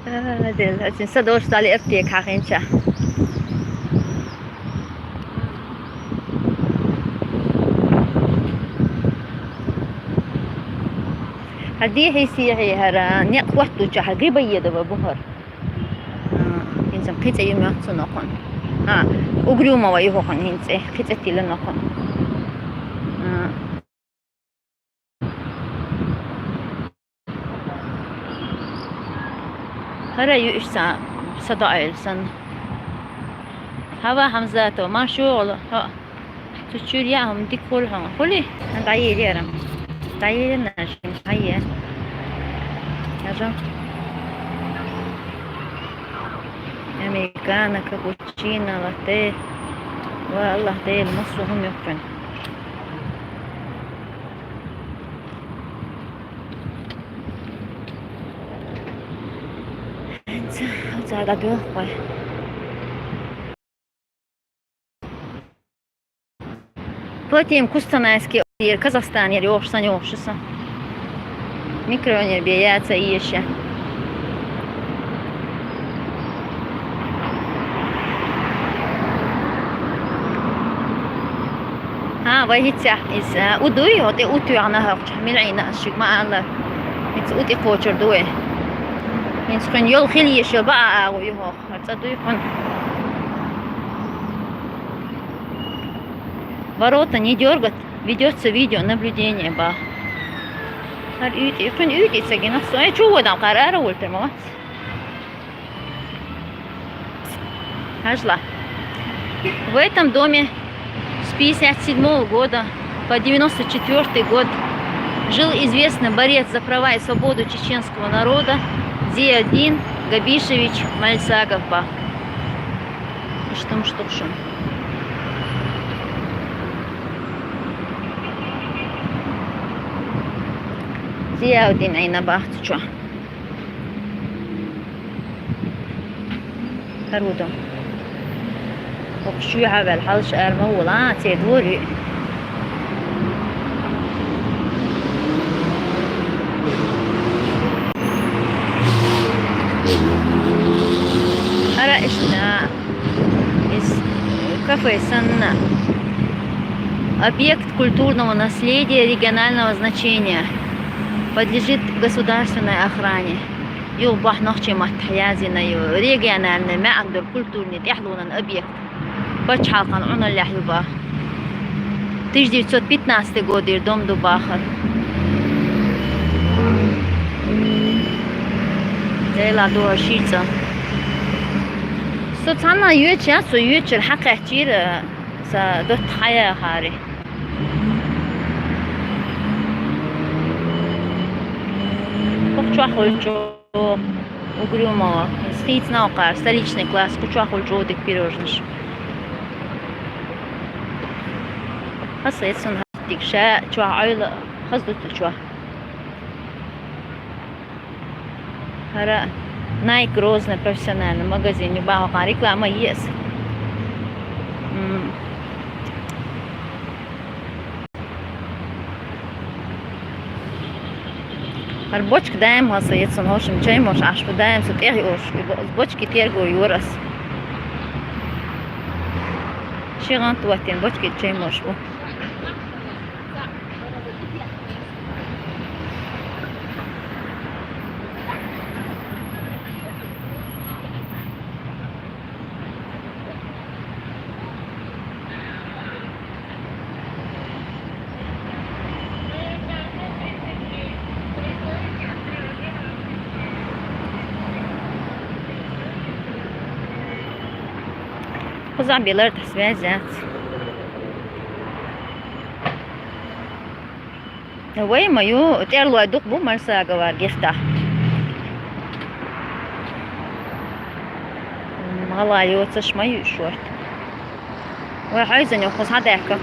А, дела, оцин са дош дали аптека хьахинча. ХӀара дехьий-сехьий хӀара некъ хӀоттуча хӀара грибоедова бу хӀара. А, хӀинца кхин цӀе ю моьтту со нохана. А, Угрюмова ю хӀокхуьнан хӀинца цӀе, кхин цӀе тилла нохана. А. ХӀара ю иштта са доӀийла санна. Хьава Хьамзатова, марша вогӀийла, хьо. Цу чуьра яа хӀума дика хуьлу хьуна. Хуьлий? ДӀаелира. ДӀаелира нажим. Хьае. Нажим. Американо, капучино, латте. Ва Аллах Дела, массо а хӀума ю кхуьнан. Ца, ца, дӀадоьлху вай. Платим Кустанайский, Казахстанера йогӀуш сан йогӀуш ю сан. Микронер бен яца еша. ХӀан, вай хӀинца иза, а, у дуй, хӀо тӀе у тоьхна хӀокхучу, мила Ӏийна ас шуьга ма аллара. ХӀинца у тӀе кхочур ду вай. ХӀинца кхуьнан йолу хила еш йолу баа агӀо ю хӀокху. ХӀара цӀа дуй кхуьнан. Ворота не дёргать, ведётся видеонаблюдение баха. ХӀара уьйтӀа, кхуьнан уьйтӀа ца гина, со, э, чу водан кхара ара волу тера ма вац. Хьажла. В этом доме с пятьдесят седьмого года по девяносто четвёртый год жил известный борец за права и свободу чеченского народа Зиядин Габишевич Мальсагов бах. Иштта хӀума ду хьуна. Зиядин Ӏийна бах цу чохь. ХӀара ву ду. ХӀокху чоьхьа ваьлла хьалаш ара ма волу, а, церан дори. ХӀара иштта, иза кафе санна. Объект культурного наследия регионального значения подлежит государственной охране. Юха боху нохчийн маттахь яздина ю, региональный маьӀна долу культурный тӀаьхьалонан объект. Пачхьалкхан Ӏуналлехь ю бах. Тысяча девятьсот пятнадцатый годера дом ду бахара. Лейла дура шийца. Со цхьанна йоьча, со йоьчура хьакхаьччийра, са дотта хьаяхари. Хох чохь хулчу угрюмова. Схийцна окхар, столичный класс, кху чохь хулчу дик пирожнаш. Хасет сан хьастиг ша чохь Ӏойла хаза дуцу чохь. ХӀара Nike Грозный профессиональный магазин, ю бахьа хьан реклама ес. М. ХӀара бочка даим хьаса яцун, хӀошам чай мош Ӏаш бу даим со тӀехь ош. И бо-, бочки терго юрас. Ши гӀант ваттин бочки чай мош бу. Кхузахь белар тасвязь яц. Вай ма ю, тӀерлой дукха бу, Марсаговар гихтахь. ГӀала йоцаш ма ю шорт. Вай хьайзанехь хӀу схьадаьхка.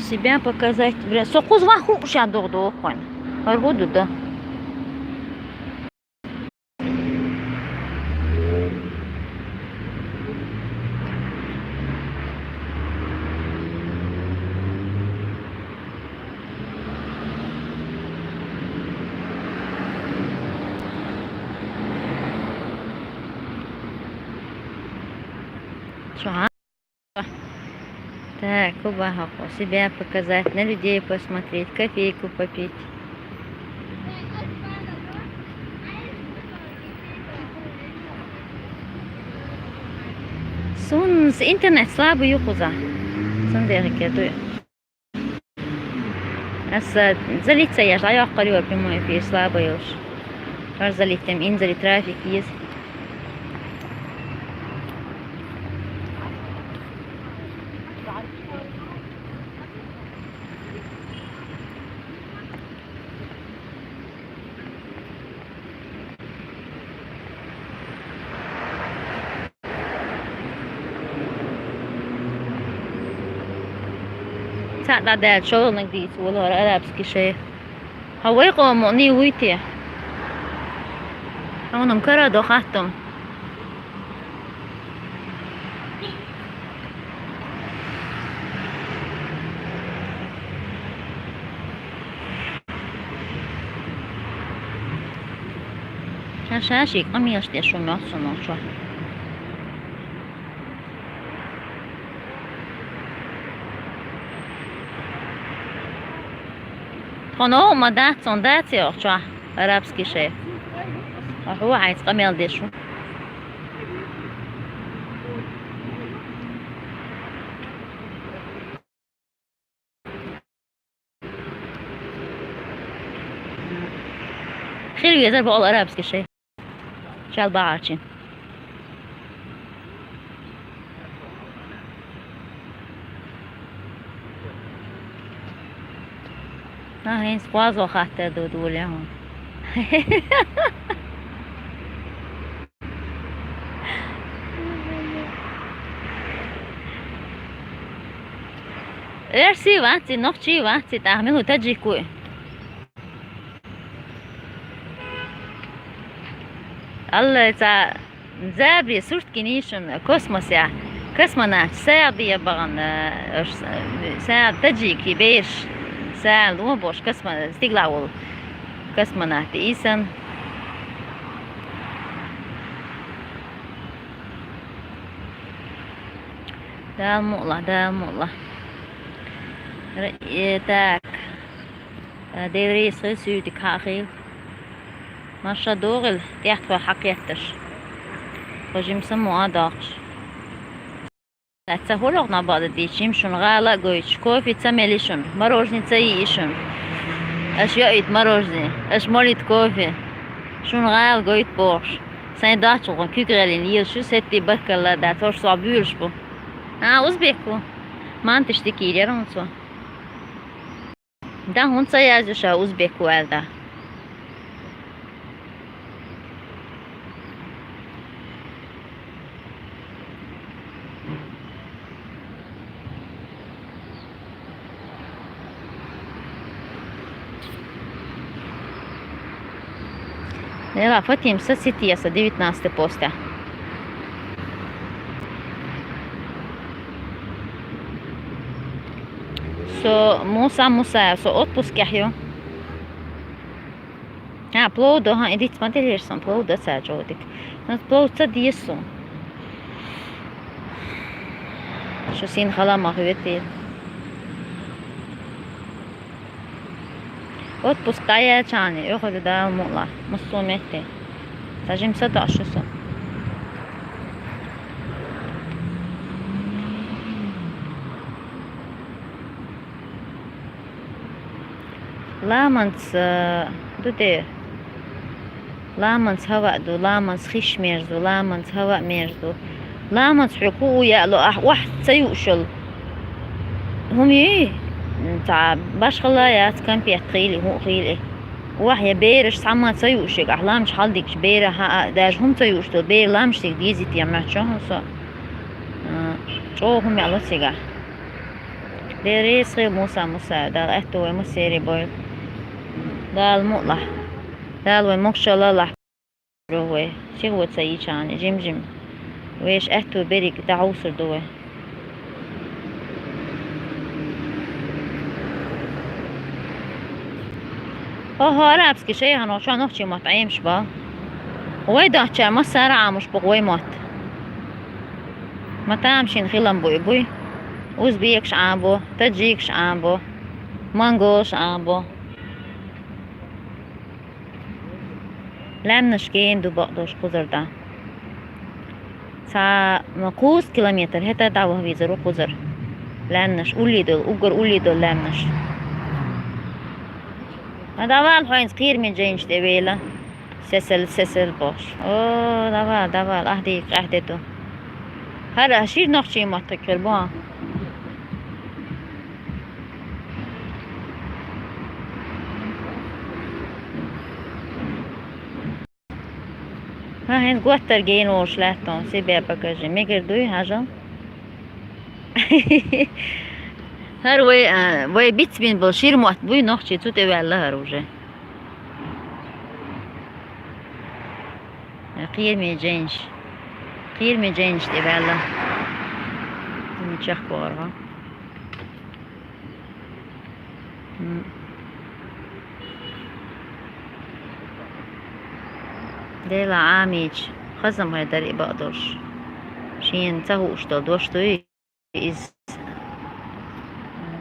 Себя показать. Бля, со кхуза ваха хууш а догӀу доху хьуна. ХӀара хӀу ду дан? Чуьхьа? Так, куба хьокху. Себя показать, на людей посмотреть, кофейку попить. Сун с-, интернет слабый ю кхуза. Сун дерриге дуй. Аса залить ца еш, дӀайоккхур ю прямой эфир, слабо йолуш. Хьо залить тем, ин залить трафик еза. Цхьаъ дӀадаьлла шолгӀаниг дийца волу хӀара арабский шайх. Хьан вай къомо ний вуй те? Хьуна-м кара до хаттам. Ша шаши къамелаш тӀе шу моьтту со нохчо. Тхо новкъа ма дац, цунна дац и охчохь арабский шайх. Ахьо хьайца къамел деш ву. Хила везар бохула арабский шайх. Шал бахьарчи. А, хӀинца кхозо хаттар ду, дуьле хьуна. Эрсий вац и, нохчий вац и, тӀаккха мила ву, таджик ву и? Алла, ца забри сурт гинийшун космосехь, космонавт сагӀа бе бахана, э, ш-, сагӀа таджики беш, Саьл, о, боже, космо-, стигла волу космонавт, исан. Дала мукъла, Дала мукъла. Р-, э, так. Э, Дела реза хила, суьйдиг хьа а хила. Маша догӀила, тӀехтхой хьакхетташ. Хо жимса мо а доккхуш. Ца хӀуллакх набада дийча, жим шуна гӀала а гойтуш, кофе ца мели шуна, мороженое ца йиъи шуна. Аша йоуьйту мороженое, аша молуьйту кофе. Шуна гӀала гойту бохуш. Сайн дачулхун куьг гӀелина лелаш ю, сеттий баркалла дац, хӀорш сох буьйлуш бу. А, узбек ву. Манташ дика йийр яра хӀума цо. Да, хӀунда ца яздо ша узбек ву аьлла, да? Нела, Фатим, са сити я со девятнадцатый поста. Со Муса Мусаев, со отпускехь ю. А, плов до, хьан, и диц ма делира сан, плов до ца чӀогӀа дика. Сан плов ца деза суна. Шу син хала ма хӀоьттийла. Отпуск дӀаяьлча хьуна, оьхуьйту Дала мукъ лахь, массо а метте. Ца жима са доӀуш ю со. Ламанца, ду де. Ламанца хӀаваъ ду, ламанца хиш мерза ду, ламанца хӀаваъ мерза ду. Ламанца хьоьга хӀу яалу, ахь охьа ца юуш йолу. ХӀума юй, цхьа башхалла яц, конфет хийла, хӀуъа хийла. Охьа я бераш цхьамма ца юуш йолу, ахь ламаш хьалдигча бера хьан а, даже хӀума ца юуш долу, бера ламаш дерг дезийта моьтту хьуна со. А, чӀогӀа хӀума яалу цигахь. Дела реза хила, Муса Мусаев, Дала аьтту вай массеран бойла. Дала мукъ лахь. Дала вай могушалла лахь. Вай сихо ца йича хьуна, жим-жим. Вешан аьтту берриг дӀахьовсур ду вай. ХӀо-хӀо, арабский шайхана чохь нохчийн мотт Ӏемаш бу. Вай дахча массара а Ӏамош бу вай мотт. Ма тамашийна хилам бу и буй. Узбекаш Ӏамабо, таджикаш Ӏамабо, монголаш Ӏамабо. Лаьмнаш гена ду бакъдолуш кхузара дӀа. Цхьа ма кхузткъа километр хӀета дӀаваха везар ву кхузара. Лаьмнаш уллий долу, уггар уллий долу лаьмнаш. Ма давала хьо хӀинца кхераме жайнаш тӀе вела. Сесел, сесел бохуш. О, давала, давала, ахь дийга къаьхьа де ду. ХӀара шира нохчийн мотт хир бу хьан? ХӀан, хӀинца готтар гена волуш лаьтта хьуна, себя покажи. Мегар дуй, хьажал? ХӀара вай, а, вай бицбина болу шира мотт буй, нохчий цу тӀе ваьлла хӀара уже. Кхераме жайнаш. Кхераме жайнаш тӀе ваьлла. М, чекхвахар хьо. М. Дела Ӏамийча, хаза ма дара и бакъдолуш. Шена ца хууш долу дош дуй иза?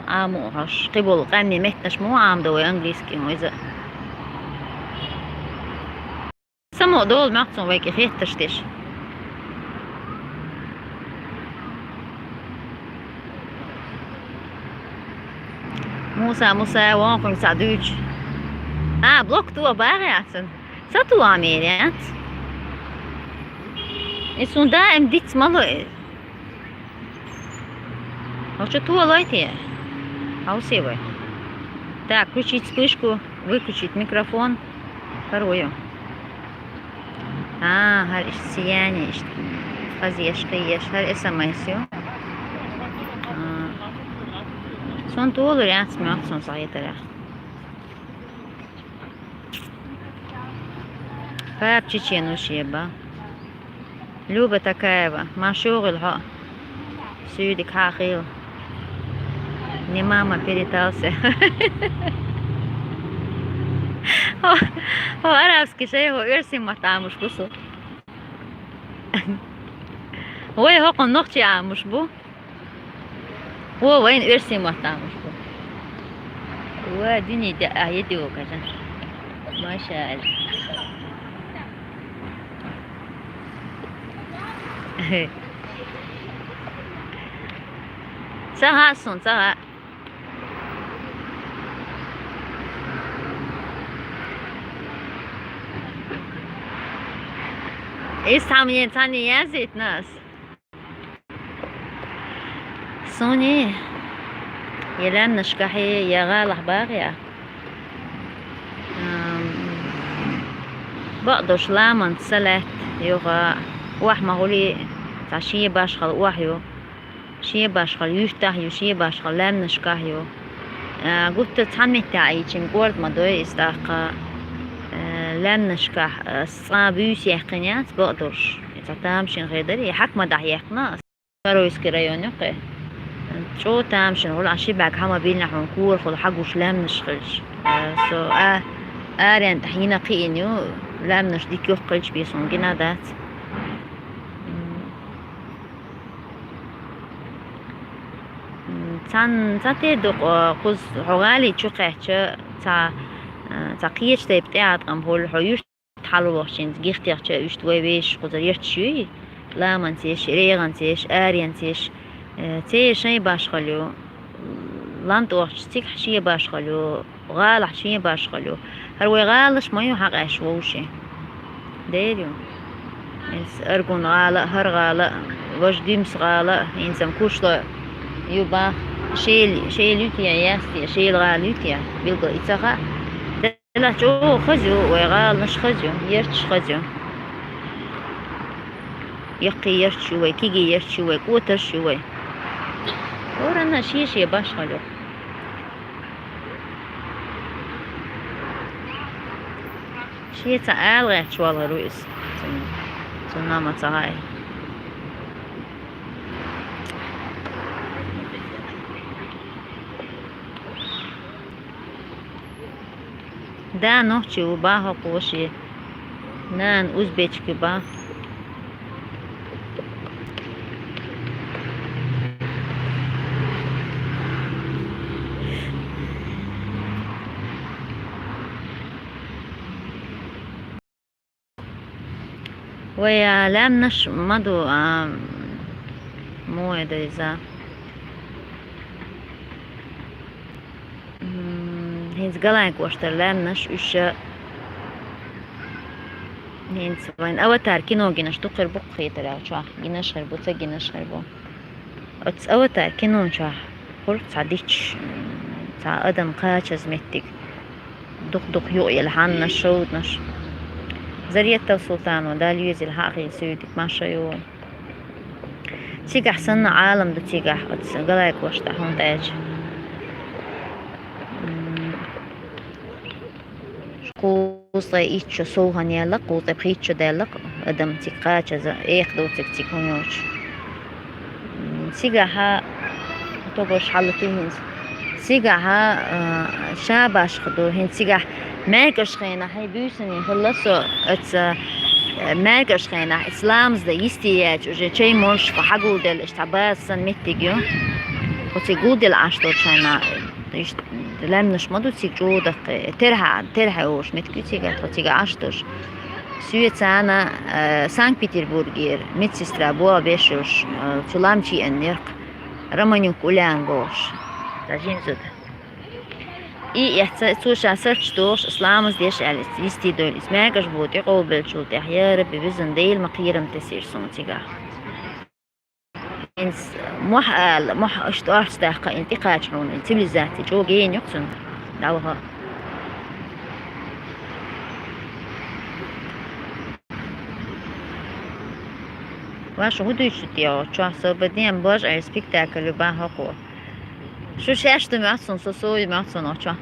Ӏамо а хьош, кхиболу къаьмнийн меттанаш ма ву Ӏамадо вай английский хьуна иза. Само долу моьтту суна вайга хеттарш деш. Муса, Муса, вон кхуьнга цхьа дуьйцу. А, блок то багӀе ацан. Ца то амер яц. И суна даим диц ма ло. Хьо чу толой те? Хьовсий вай. Так, включить вспышку, выключить микрофон. ХӀара ву ю. А, хӀара иштта сияние, иштта хазъеш, кхиеш, хӀара СМС ю. А. Сон толур яц, моьтту сон схьаетарехь. Папа чечен ву шеба. Люба Такаева, ма шугӀуьлу хьо. Суьйдиг хьахийла. Мама перетался. Хо, хо арабский шай, хо оьрсийн мотт Ӏамаш бу со. Вай, хӀокхо нохчий Ӏамаш бу. Во, вайна оьрсийн мотт Ӏамаш бу. Во, дини де, а, еди вокажа. Машаалла. Ца гӀа сун, ца гӀа. Ис цхьамма, цхьанне язйитина ас. Суни, я лаьмнашкахье, я гӀалахь багӀе. Ам, бакъдолуш ламанца са лаьтта юха, охьа ма гӀули, цхьа шен башхалла охьа ю. Шен башхалла юьртахь ю, шен башхалла лаьмнашкахь ю. А, гуттар цхьана меттехь Ӏийчина кӀорда ма дой иза тӀаккха, а, лаьмнашкахь, а, цкъа буьйса яьккхина яц бакъдолуш. Иза тамашийна хир дара, и хьакма дахьа яьккхина ас. Саровский район ю кхе. ЧӀогӀа тамашийна хуьлу, а ши бӀаьрг хьан ма биллина хьуна, корахула хьан гуш лаьмнаш хилча. А, со, а, аренна тӀехь йина кхиъна ю, лаьмнаш дика йоккха хилча бен суна гина дац. М. М, цхьана, цхьа тера ду, кхуза хьо гӀали чу кхаьчча, цхьа, а, цхьа кхечу тайпа тӀеӀаткъам хуьлу, хьо юьртахь хьалавахча, гихтехча, уьш вай вешаш кхузара ярташ юй, ламанца еш, регӀанца еш, аренца еш, э, церан шайн башхалла ю, лан тӀохчу цигахь шен башхалла ю. ГӀалахь шен башхалла ю. ХӀара вай гӀаланаш ма ю хьакъ еш вовшийн. Дера ю. Иза Аргун гӀала а, хӀара гӀала а, важа Гуьмса гӀала а, хӀинца-м Кушло ю бах, Шела, Шела ю те, яц те, Шела гӀала ю те, билггал и ца хаьа. Делахь чӀогӀа хаза ю, вай гӀаланаш хаза ю, ярташ хаза ю. Яккхий ярташ ю вай, кегий ярташ ю вай, кӀотарш ю вай. ХӀоранна шен-шен башхалла ю. Шен цхьа ала гӀерташ валар ву иза. Цунна, цунна ма ца хаьа. Да нохчи ву бах хӀокхо шен. Нана узбечка ю бах. Вай, а, лаьмнаш ма ду, а, муха ду иза. М, хӀинца Галайн кӀоштара лаьмнаш уьш, хӀинца вайн «Аватар» кино гинарш дукха хир бу-кх хетарехь чохь, гинарш хир бу, ца гинарш хир бу. Оцу «Аватар» кинон чохь хуьлу цхьа дича, цхьа адам кхачаза меттиг, дукха-дукха юкъаелла хьаннаш, шовданаш. Зарета Султанова, Далла везийла, хьан а хила суьйдиг, марша йолу. Цигахь санна Ӏалам ду цигахь, оцу Галайн кӀоштахь, хӀунда аьлча. М, кхузткъе итт шо сов хьан яьлла-кх, кхузткъе пхийтта шо даьлла-кх адам цига кхачаза, экха доцург цига хӀун йоцуш. М, цигахьа, тогаш хьалатуьйхьинца. Цигахьа, а, ша башха ду, хӀинца цигахь маьркӀаж хенахь, хьайн буьйсанна хилла со, оцу, а, маьркӀаж хенахь, оцу ламаз дан йисте яьлча, уже чай молуш кху хьагулделла, иштта цхьа база санна меттиг ю. Оцу гулделла Ӏаш долчу хенахь, иштта лаьмнаш ма ду цига чӀогӀа даккхий, терхьа, терхьа олуш меттиг ю цигахь, тхо цигахь Ӏаш долуш. Соьца цхьана, э, Санкт-Петербургера медсестра боху беш йолуш, э, цу лам чу еанера-кх, Романюк Уляна бохуш. Цхьа жима зуда. И эцца, цо ша сарч дохуш, аса ламаз деш аьлла, йисте дойла. Иза маьркӀаж боху тӀе къобалбеллачул тӀаьхьа, я Рабби, везан Дела, ма кхерам тесира суна цигахь. ХӀинца мохь ала, мохь аша тӀоьрца даккха, и тӀекхача хьуна, и цивилизаци чӀогӀа гена ю-кх цуьнан. ДӀаваха. Ваша, хӀун дуьйцу те оцу чохь? Со бан ден божа эр спектакль ю бан хӀокхо. Шу шаьш ду моьтту суна, со сов ю моьтту суна оцу чохь.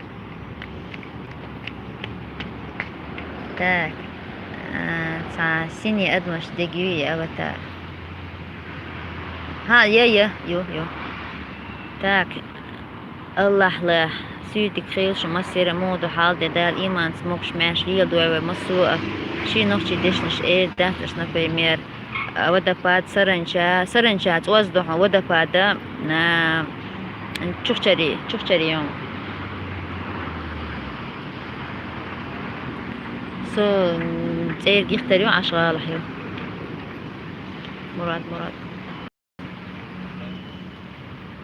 Так. А, цхьа синий адамаш дегий, аватар. Ха, я, я, ю, ю. Так. Аллахьла, суьйдиг хилла шу массера а, муха ду хьал де Дала иманца могуш-маьрша леладой вай массо а. Ши нохчий дешнаш эр дац аша, например, а, водопад, саранча, саранча цӀоз ду хьуна, водопада, а, чухчари, чухчари йом. Со, м, цӀер гихтар ю, Ӏаш гӀалахь ю. Мурад, Мурад.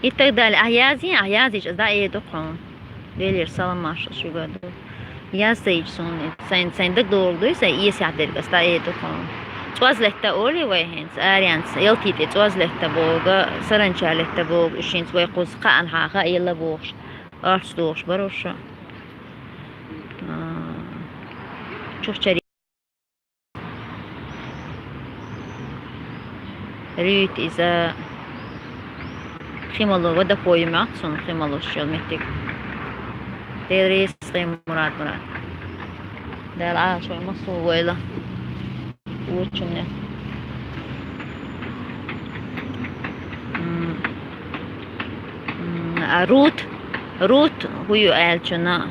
И так далее. Ахь язйий, ахь язйича, ас дӀаэду хьуна. Делера салам маршал шуьга ду. Яз ца йича суна, сайн, сайн дагадогӀург дуй, сайн эсехь дерг ас дӀаэду хьуна. ЦӀоз летта олий вай хӀинца, аренца, Л Т тӀе цӀоз летта бога, саранча летта бога, уьш хӀинца вай кхуза кхаъан хьаха, елла бохуш, орц дохуш баруш. А, чухчари. Руьйта иза хи мало, водопой ю моьтту суна, хи малош йолу меттиг. Дела реза хилла, Мурад, Мурад. Дала Ӏалашо массо а войла. Учунна. М. М, а Рут, Рут хӀу ю аьллачунна,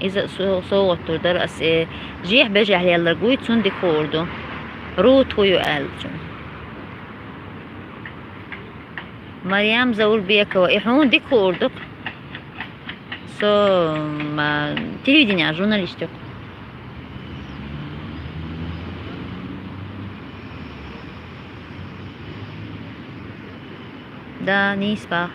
иза со-, совгӀат тур дара ас, э, жехь-бежехь лелларг вуй, цунна дика хуур ду. Рут хӀу ю аьллачунна. Марьям Заурбекова, и хьуна дика хуур ду-кх. Со, м, а, телевидение журналист ю-кх. Да, нийса боху.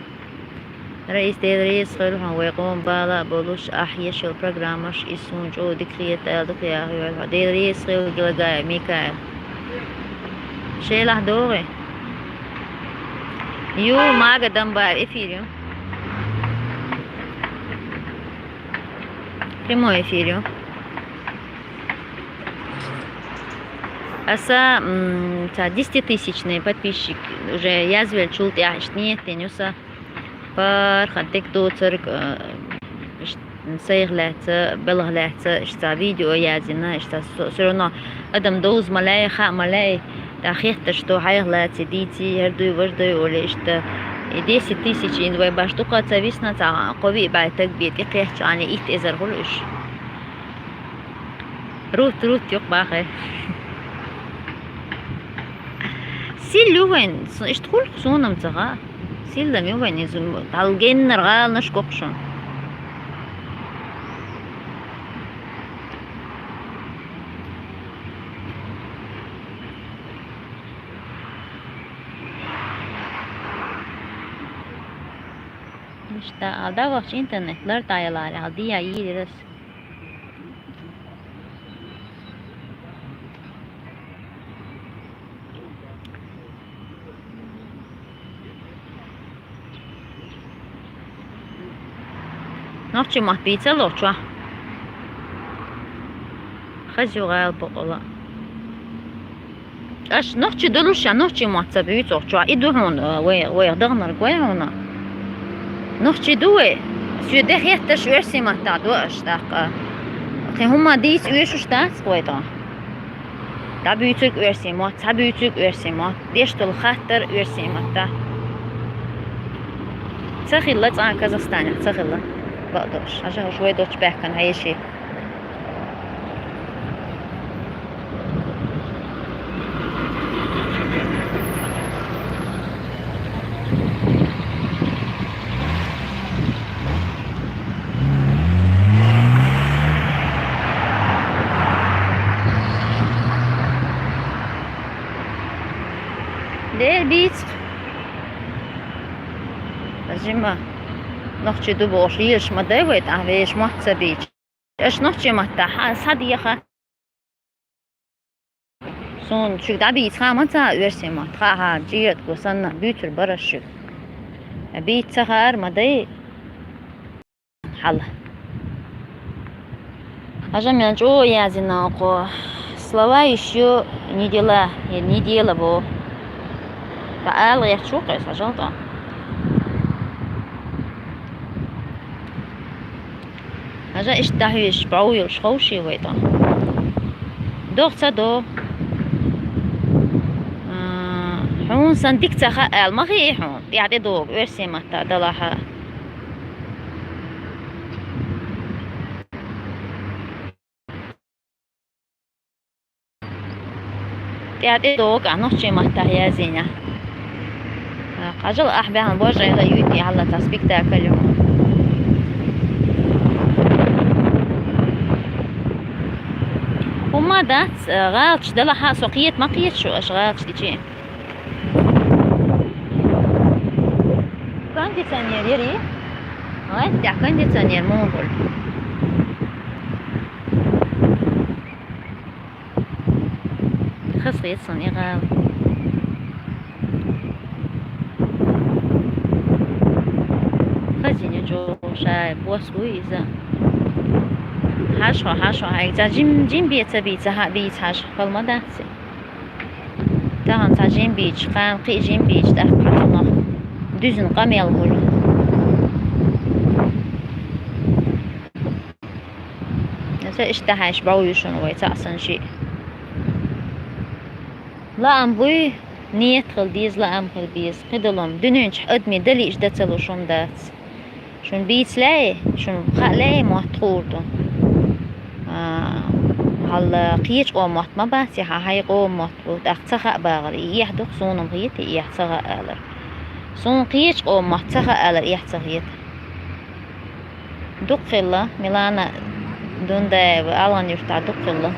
Раис, Дела реза хуьлда хьуна, вай къоман бала а болуш, ахь еш йолу программаш, иза суна чӀогӀа дика хета аьлла, дукха яхйойла хьо. Дела реза хуьлда, Гелагаев Микаил. Шелахь догӀий? Ю, Мага Дамбаев, эфир ю. Прямой эфир ю. Аса, м, ца десятитысячный подписчик уже язвеллачул тӀаьхьа иштта ниет дина ю сан. ПаргӀат дерг доцург, э, иш-, сайх лаьцна, белхан лаьцна, иштта ца видео яздина, иштта со-, всё равно адам довза ма лаьий, хаа ма лаьий, тӀаккха хеттарш ду, хьайх лаций, дийций, хӀара дуй, важа дуй олий, иштта. И десять тысяч ин вай баш дукха ца висна, цхьа кхо-виъ бӀе таг бен тӀекхеттачхьана итт эзар хуьлу уьш. Рут, Рут, юкъа бахе. Сил ю вайн, с-, иштта хуьлу суна-м ца хаьа. Сил-м ю вайн, иза дӀагӀалгеннара гӀаланаш гоху шуна. Иштта, хьал дӀавахча интернет лар дӀаяларехь, хьал дийя йийр яра ас. Нохчийн мотт бийцало чохь. Хаза ю гӀала бакъала. Аша нохчий долуш ша, нохчийн мотт ца буьйцу оха чохь. И ду хьуна, а, вай, вайх даханарг вай хьуна. Нохчий ду вай. Соьга де хеттарш оьрсийн маттахь до аша тӀаккха. Кхин хӀумма дийца оьшуш дац вай тӀаккха. ДӀабуьйцург оьрсийн мотт, цхьабуьйцург оьрсийн мотт, деш долу хаттар оьрсийн маттахь. Ца хилла цкъа а Казахстанехь, ца хилла. Бакъдолуш. Хьажа, уьш вай долчу баьхкана хьеший. Дера бийца. Жима. Нохчий ду бохуш, лелаш ма дай вай, тӀаккха вешан мотт ца бийцича. Аша нохчийн маттахь схьадеха. Суна шуьга дӀабийца хаа ма ца оьрсийн мотт. Хаа, хаа, чӀерадаго санна, буьйцур бара шуьга. Бийца ца хаара ма дай хьала. Хьажа мел чӀогӀа яздина оха. Слова ещё не дела, я не дело бо. Ткъа ала гӀерташ ву-кх аса, хьажал тӀа. Хьажа иштта дӀахьоьжуш бӀов йолуш ховший вай тӀа. ДогӀа ца до. А, хьуна сан дика ца хаьа аьлла ма хии хьуна, тӀаьхьа тӀедогӀу оьрсийн матта далахьа. тӀе догӀу, нохчийн маттахь язйина. Хьажал, ахь баьхна божагӀа юйти хьалла цхьа спектакль ю. ХӀумма дац, гӀалаташ далахь а, со кхета ма кхета шу аша гӀалаташ дичи. Кондиционер яри? Ай, тӀехь кондиционер муха хуьлу? Хаза хета суна и гӀала. Хазина чӀогӀа шай, бос вуй иза. Хьажа хьо, хьажа хьо, хьайга. Цхьа жим, жим бе ца бийца, хьа, бийца хьажа. Хала ма дац и. Тахана цхьа жим бийча, кхана кхин а жим бийча, тӀаккха хьан цунах дуьзна къамел хуьлу. Аса иштта хьаьжча бӀов ю шуна вай цхьаъ санна шиъ. Лаам буй, ниет хила деза, лаам хила беза. Кхидолу-м дуьнен чохь адамийн далийча дан ца луш хӀума дац. Шуна бийца лаьий, шуна хаа лаьий мотт хуур ду. А, хьал кхечу къоман мотт ма бац и, хьан хьайн къоман мотт бу, тӀаккха ца хаьа бахара, и эхь ду-кх, суна-м хета и эхь ца хаьа алар. Суна кхечу къоман мотт ца хаьа алар эхь ца хета. Дукха хилла, Милана Дундаева, Алан-Юртахь дукха хилла.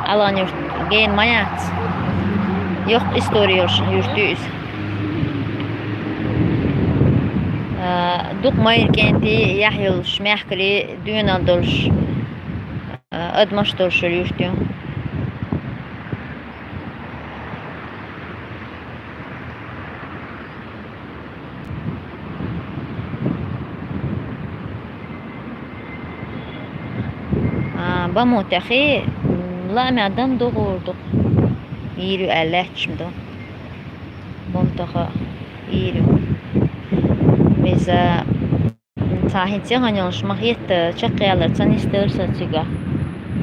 Алан-Юрт гена ма яц. Йоккха истори йолуш юрт ю иза. А, дукха майра кӀентий яхь йолуш, мехкарий доьналла долуш, а, адамаш долуш йолу юрт ю. А, баму тӀехь, м, лаамехь дам ду гӀур ду-кх. Ийр ю аьлла лаьтташ ма ду. Бунтаха ийр ю. Иза цхьа хӀинца яхана йолуш ма хета, чекхъялар ца нисдара сан цигахь.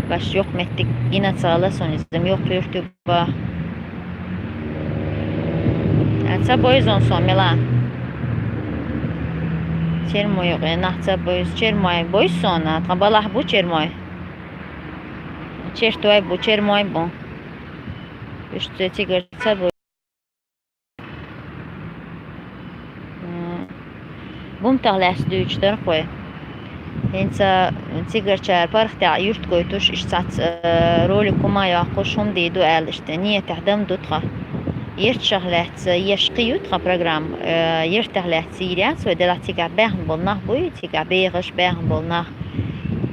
Баш йоккха меттиг гина ца хилла суна, иза-м йоккха юрт ю боху. Ца бойзун сон мила. Чермой юкъе нах ца бойзу, чермой бойзу сона, тхан балахь бу чермой. Чертой бу, чермой бу. Уьш ца цигара ца бу. М, бумтах лаьцна дуьйцуш дара-кх вай. ХӀинца цигарчара паргӀатехь юрт гойтуш, иштта цхьацца, э, ролик хӀума а йоккхуш, хӀума дийр ду аьлла, иштта ниятехь дам ду тхан. Ерташах лаьцна еш кхин ю тхан программа, э, ертах лаьцна йийр яц вай, делахь цигахь баьхна болу нах буй, цигахь бехаш баьхна болу нах.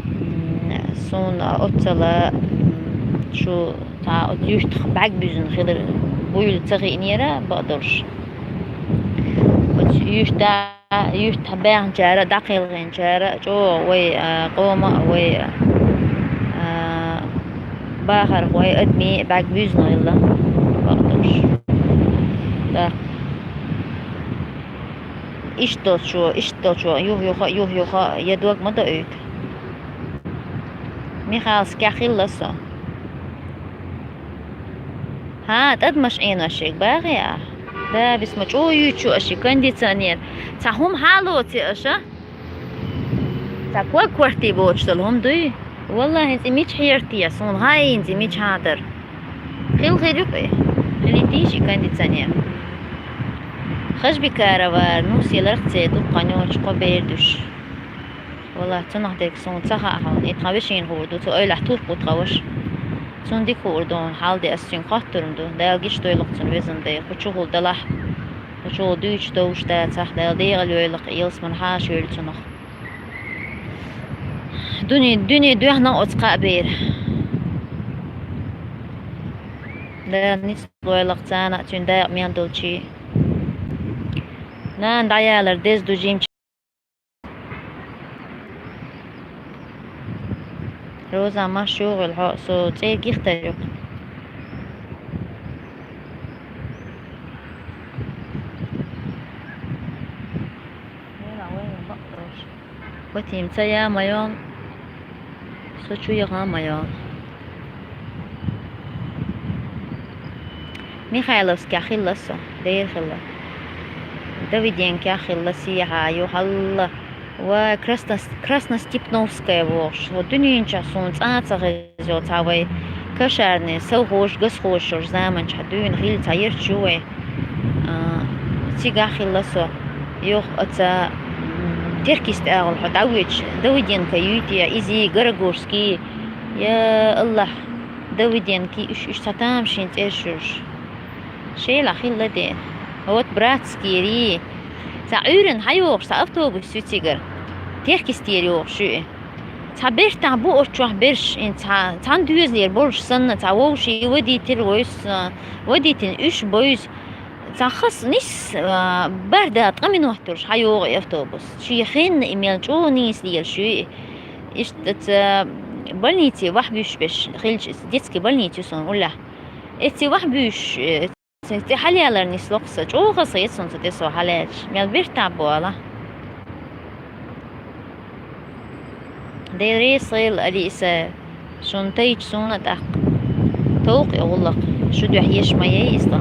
М, суна оццала, м, шу цхьа оцу юьртах бӀаьрг буьзна хилар буйла ца хиънера бакъдолуш. Оцу юьрта, юьртахь баьхначара а, дӀакхелхинчара а чӀогӀа вай, а, къома а, вай, а, бахарх вай адамийн а бӀаьрг буьзна хилла бакъдолуш. ТӀаккха иштта долчо, иштта долчо юх-юха а, юх-юха а я дог ма доуьйту. Михайловскехь хилла со. ХӀан, тӀадамаш Ӏийна аша шега бахий ахь? Да, бисма чӀогӀа юьйцу аша и кондиционер. Цхьа хӀума хьалоций аша? Цхьа ког кортий боцуш долу хӀума дуй? Валлахьи, хӀинца и мича хьерти я, суна хаийна и мича хьан дара. Хила хир ю-кх и. Хилийтийша и кондиционер. Хажбикарова Нусиларх цӀе ду-кх кханочу кхо бер дуьш. Валлахьи, цунах дерг суна ца хаьа хьуна. И тхан вешина хуур ду, цу эвлахь турпу тхан ваша. Цунна дика хуур ду хьуна, хьал де ас цуьнга хоттур ма ду. Дала гича дойла-кх цунна, везан Дела. Кху чухула далахь, кху чухула дуьйцуш довш дацахь, Дала дегӀал йойла-кх, ялсаман хьаша йойла цунах. Дуьне, дуьне доьхна оцу кхаа бера. Дала ницкъ лойла-кх царна а, цуьнан дакъа мел долчий. Нана дӀаялар деза ду жимча. Роза, марша йогӀийла хьо, со цӀе гихтар ю-кх. Ватим, ца я ма йолу, со чу яха ма йолу. Михайловскехь хилла со, дера хилла. Давиденкехь хилла, сехьа ю хьалла. Вай, Краснос-, Красностепновская вохуш. Хьо дуьненчохь суна цкъа а ца хеза йолу цхьа вай Кошарный совхозаш, госхозаш шура заманчохь дуьйна хилла цхьа ярташ ю вай. А, цигахь хилла со. Юха оцу, м, Теркист агӀор хьо дӀавоьдуш, Давыденко юй те, изий, Горогорский, я АллахӀ, Давыденко, уьш, уьш цхьа тамашийна цӀераш юрш. Шелахь хилла де. Вот Братскийрий. Цхьа Ӏуьйранна хьайогӀуш, цхьа автобус ю цигара. Теркистера йогӀуш ю и. Цхьа бертахь бу оцу чохь берш, и цхьа, цхьана доьзалера болуш санна, цхьа вовшийн водитель вуьйш, а, водительна уьш буьйш. Цхьа хас нис, а, барда ткъа минот долуш хьайогӀу и автобус. Шен хенна и мел чӀогӀа нийса лелаш ю и. Иштта ца больнице вахь буьйш берш хилча, детский больница ю суна уллехь. Эци вахь буьйш, э, Цуьнан тӀе хьалаялар нисло аса, чӀогӀа хазахета суна цу тӀе со хьалаьлча, мел бертахь бу ала. Дела реза хила, Алиса, шуна тайча суна а тӀаккха. Товкъа и гӀуллакх, шу дуьхьа еш ма яй иза.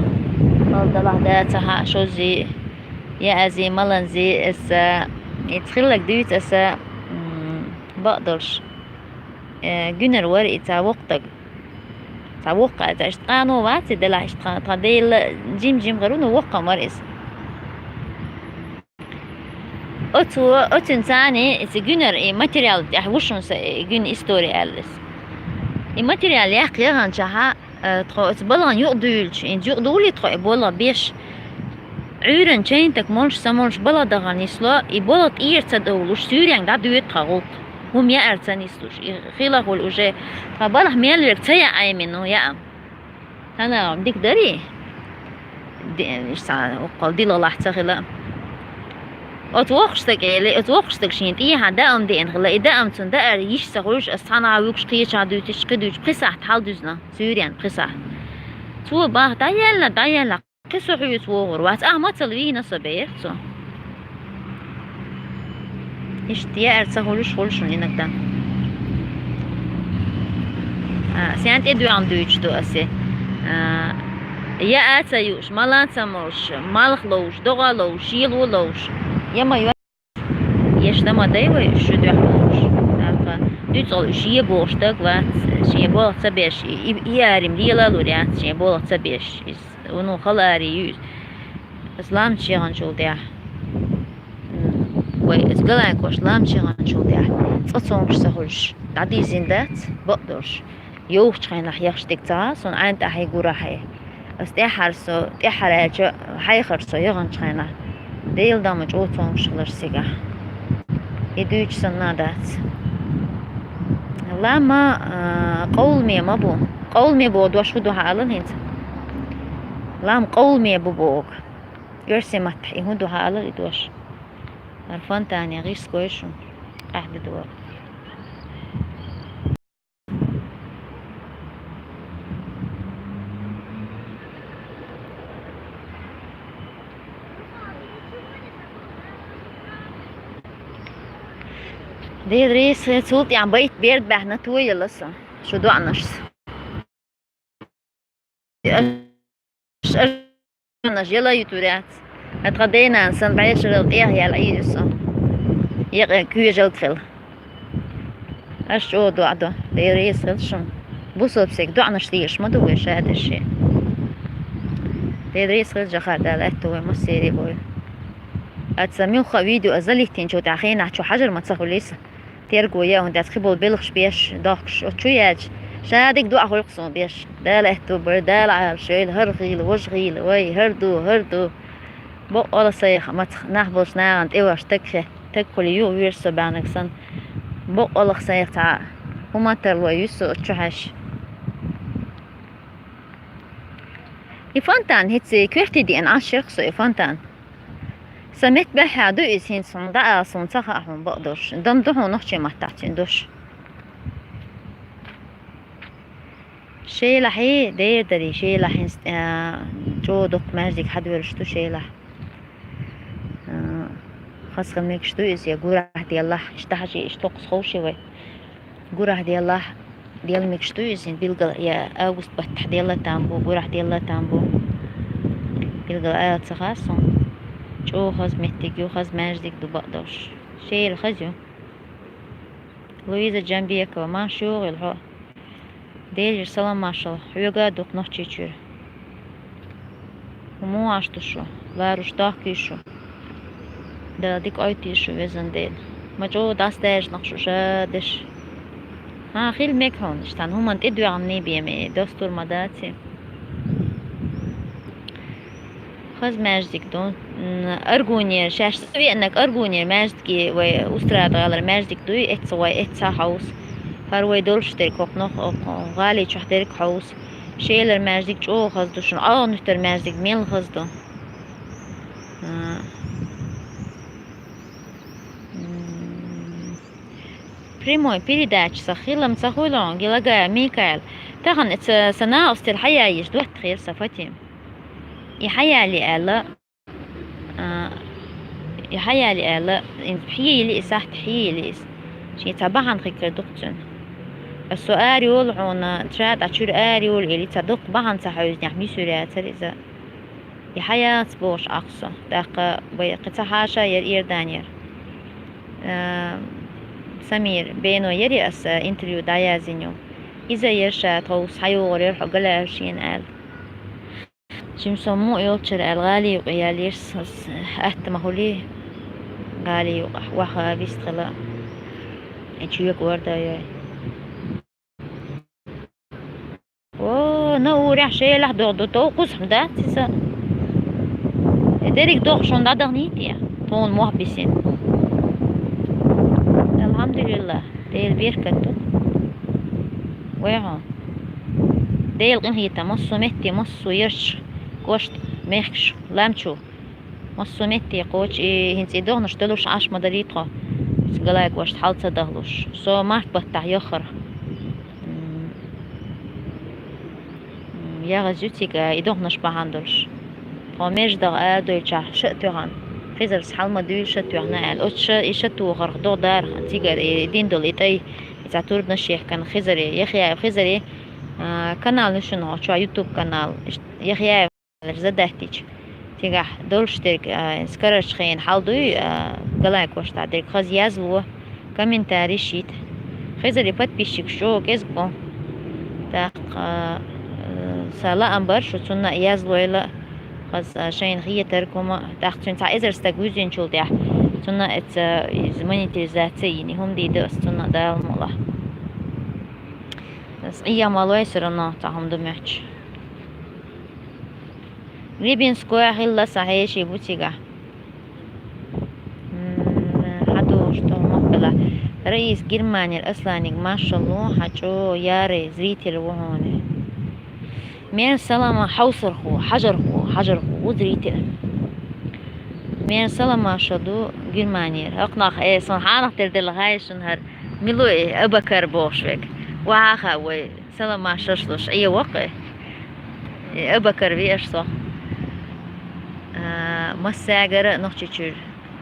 Хала далахь да ца хаьа шоззий, яазий, маланзий, аса, иза хилларг дуьйцу аса, м, бакъдолуш. Э, гуьнар вара и цхьа воккха стаг. Цхьа воккха, цхьа иштта къано вац и делахь, иштта тхан, тхан Дела жим-жим гӀар ву, ну, воккха мара иза. Оцо, оцуьнан царна иза гуьнар и материал тӀехь ву шуна сан и гуьнан истори аьлла иза. И материал яккха яханчохь, э, тхо оцу балгӀана юкъа дуьйлучу, хӀинца юкъа дуьйлий тхо и балгӀа беш? Ӏуьйранна чайнтак молуш, ца молуш балгӀа дахана нисло, и балгӀа тӀера ца довлуш, суьйренга дӀадоьду тхан гӀуллакх. ХӀума яар ца нислуш, и хила хуьлу уже. Тхан балхьа мел верг ца яа Ӏемина, ну, яа. Хьан дика дарий? Де-, сан уккхал дилалахь ца хила. Оцу воккхачу стага эли, оцу воккхачу стага шена тӀехьа даам деана хила, и даам цунна даар йиш ца хуьлуш, ас цхьанхьа вуьгуш, кхечахьа дуьйцуш, кхин дуьйцуш, пхи сахьт хьалдуьзна, суьйренга пхи сахьт. Цо бах дӀаяьлла, дӀаяьлла. Кхин со хьоьца вогӀур вац, ахьа мацалла вийна со бехк цо. Иштта яар ца хуьлуш хуьлу шуна иногда. А, сен тӀедоьгӀна дуьйцуш ду аса. А, яа ца юуш, мала ца молуш, малх ловш, догӀа ловш, шело ловш. Я ма йо-, еш дан ма дай вай, уьш шу дуьхьа ловш. ТӀаккха дуьцкъала уьш е бохуш даг вац, шен болх ца беш, и, и, и арим лела а лур яц, шен болх ца беш. Иза, ну, хала ари ю иза. Аса ламча яханчул тӀехь. М, вай, аса галайн кош ламча яханчул тӀехь. Цкъа цомгуш ца хуьлуш, дӀадийзина дац, бакъдолуш. Йовхачу хенахь яхаш дика ца гӀа, суна Ӏайн тӀаьхье гурахье. Ас тӀаьххьара со, тӀаьххьара аьлча, хьайхара со яханчу хенахь. Дела дан ма чӀогӀа цомгуш хилар сигахь. И дуьйцу санна а дац. Лама, а, къовламе ма бу. Къовламе боху дош хӀун ду хьан алал хӀинца? Лама къовламе бу боху. Оьрсийн маттахь и хӀун ду хьан алал и дош? Ар фонтане гӀирс гой шуна. Къаьхьа де дора. Дера, цул тӀаьхьа байт берд баьхна тояла со, шу доӀанашца. Аш, аш, аш яла ютур яц. Ткъа дайнан сан бӀешарал тӀехъяла Ӏийр со. Екъа куьйжалг хила. Аш чӀогӀа доӀа до. Дера реза хила шуна. Бусалба стаг доӀанаш дийраш ма ду вай ша деши. Дера реза хила жахар Дала аьтту вай массери а бой. Аса муьлхха а видео а залиттинчу тӀехь хенахь чу хьажар ма ца хуьлийса. Терго яа хӀунда аьлча кхиболу белхаш беш, дохкуш, оцу чу яьлча, шадерг доӀа хуьлу-кх суна беш. Дала аьтту бара, Дала Ӏалашойла, хӀара хийла, важа хийла, вай, хӀара ду, хӀара ду. Бакъ ола сайх, маца нах болчу нахана тӀе ваша таг хе, таг кхуьли юха вуьйр со баьннарг санна. Бакъ олах сайх цхьа хӀума тарло юьсу оцу чу хьаьш. И фонтан хӀетте коьрте деана Ӏаш шерх со и фонтан. Сан метта баьхьа ду иза хӀинца хьуна дӀаала суна ца хаьа хьуна бакъдолуш. Дан ду хьуна нохчийн маттахь цуьнан дош. Шелахьи, дера дарий, шелахь хӀинца, а, чӀогӀа доккха маьждиг хьадоьллуш ду шелахь. А, хаза хила мегаш ду иза, я гурахь деллахь, иштта хьажий, иштта токхус ховший вай. Гурахь деллахь, делла мегаш ду иза, билггала, я август баттахь делла там бу, гурахь делла там бу. Билггала ала ца хаьа суна. ЧӀогӀа хаза меттиг ю, хаза маьждиг ду бакъдолуш. Шела хаза ю. Луиза Джамбекова, ма шугӀ ил хьо. Делера салам-маршалла хьоьга а ду-кх Нохчийчуьра. ХӀун ма ваш ду шу, ларуш дохкий шу. Дала дика Ӏойтийла шу, везан Дела. Ма чӀогӀа дӀасадаьржина-кх шу ша деш. ХӀан, хила мега хьуна, иштта хӀуманна тӀедоьгӀна бен ма, достур ма дац. Хаза маьждиг ду. М, Аргуне, шаьш ца веанарг Аргуне маьждиге вай Устрада-гӀалара маьждиг дуй, эцца вай, эцца хьовса. ХӀара вай долуш дерг хӀокху нох-, хӀокху гӀали чохь дерг хьовса. Шелара маьждиг чӀогӀа хаза ду шуна, Ӏаьнан-Нуьтара маьждиг мел хаза ду. А, м, прямой передача сан хилам ца хуьлу хьуна, Гелагаев Микаил. Тахана ца, сан накъостий хьаяйиш доттагӀа хир сан, Фатим. И хьаяли аьлла, а, и хьаяли аьлла, и хьийили и сахьт, хьийили иза. Шен цхьа бахьана хир ду-кх цуьнан. Ас со ара йолу хьуна, ша тӀе чуьра ара йолу или, цхьа дуккха бахьана ца хьаьвзинехь, мисур яцара иза. И хьаялац бохуш Ӏахь со. ТӀаккха вай кхин цхьа хьаша яра, Иорданера. А, Самир Бено яра ас интервью дӀаяздина ю. Иза яра ша тховса, хьайогӀур яра хьо галаьршина аьлла. Жимма со муха йолчара аьлла, гӀали юкъа яллера ас, атта ма хуьлий, гӀали юкъа ваха вистхила. И чоьга ворда йой. О, Наурехь, Шелахь догӀу ду, тов кхузахь дац иза. И дерриг догӀу шуна дӀадахнийти, тхуна мохь бисина. Алхьамдулиллах, Делан беркат ду. Вай хьо. Делан къинхетам массо а метте, массо а ярташ, кӀошт, мехкаш, лам чу. Массо а метте кхочу, и хӀинца и догӀанаш далуш Ӏаш ма дарий тхо, галай кӀошт хьал ца дахлуш. Со март баттахь яххара. М, м, ягӀаз ю цига и догӀанаш бахьана долуш. Тхо междагӀа арадойчохь ша а тоьхна, Хизарс хьал ма дуьйла ша тоьхна аьлла. Оцу ша, и ша тохарх догӀа дарах цигара и дин долу и тӀай, и цхьа турбанаш ехкана Хизаре, Яхъяев Хизаре, а, канал ю шуна хьо чохь, YouTube канал. Яхъяев Лерза даьттича, цигахь долуш дерг, а, скорочхена хьал дуй, а, галай кӀоштахь дерг хаза язло, комментарий шийтта. Хезаре подписчикаш чӀогӀа кӀезиг бу. ТӀаккха, а, сан лаам бара шу, цунна а язлойла, хаза, а, шайна хетарг хӀума, тӀаккха цуьнан цхьа эзар стаг вуьззинчул тӀаьхьа, цунна а эца, иза монетизация йина, хӀума дийда ас цунна а Дала мукъалахь. Ас Ӏийя ма лой, всё равно цхьа хӀума ду моьттуш. Рыбинскоя хилла сан хьеший бу цигахь. М, хьан догӀуш ду махкала. Раис Германера Асланиг маршалла, хьан чӀогӀа ярий зритель ву хьуна. Мер салама хьовсархо, хьажархо, хьажархо ву зритель. Мер салама ша ду Германера. ХӀокху нах, э, сон хьанах тера делла хьайшун хӀара. Милуй Абакар бохуш вега. Вахьа вай. Саламаш шашлуш Ӏе ваккхи. Абакар веш со. А, массаьгара Нохчийчуьра,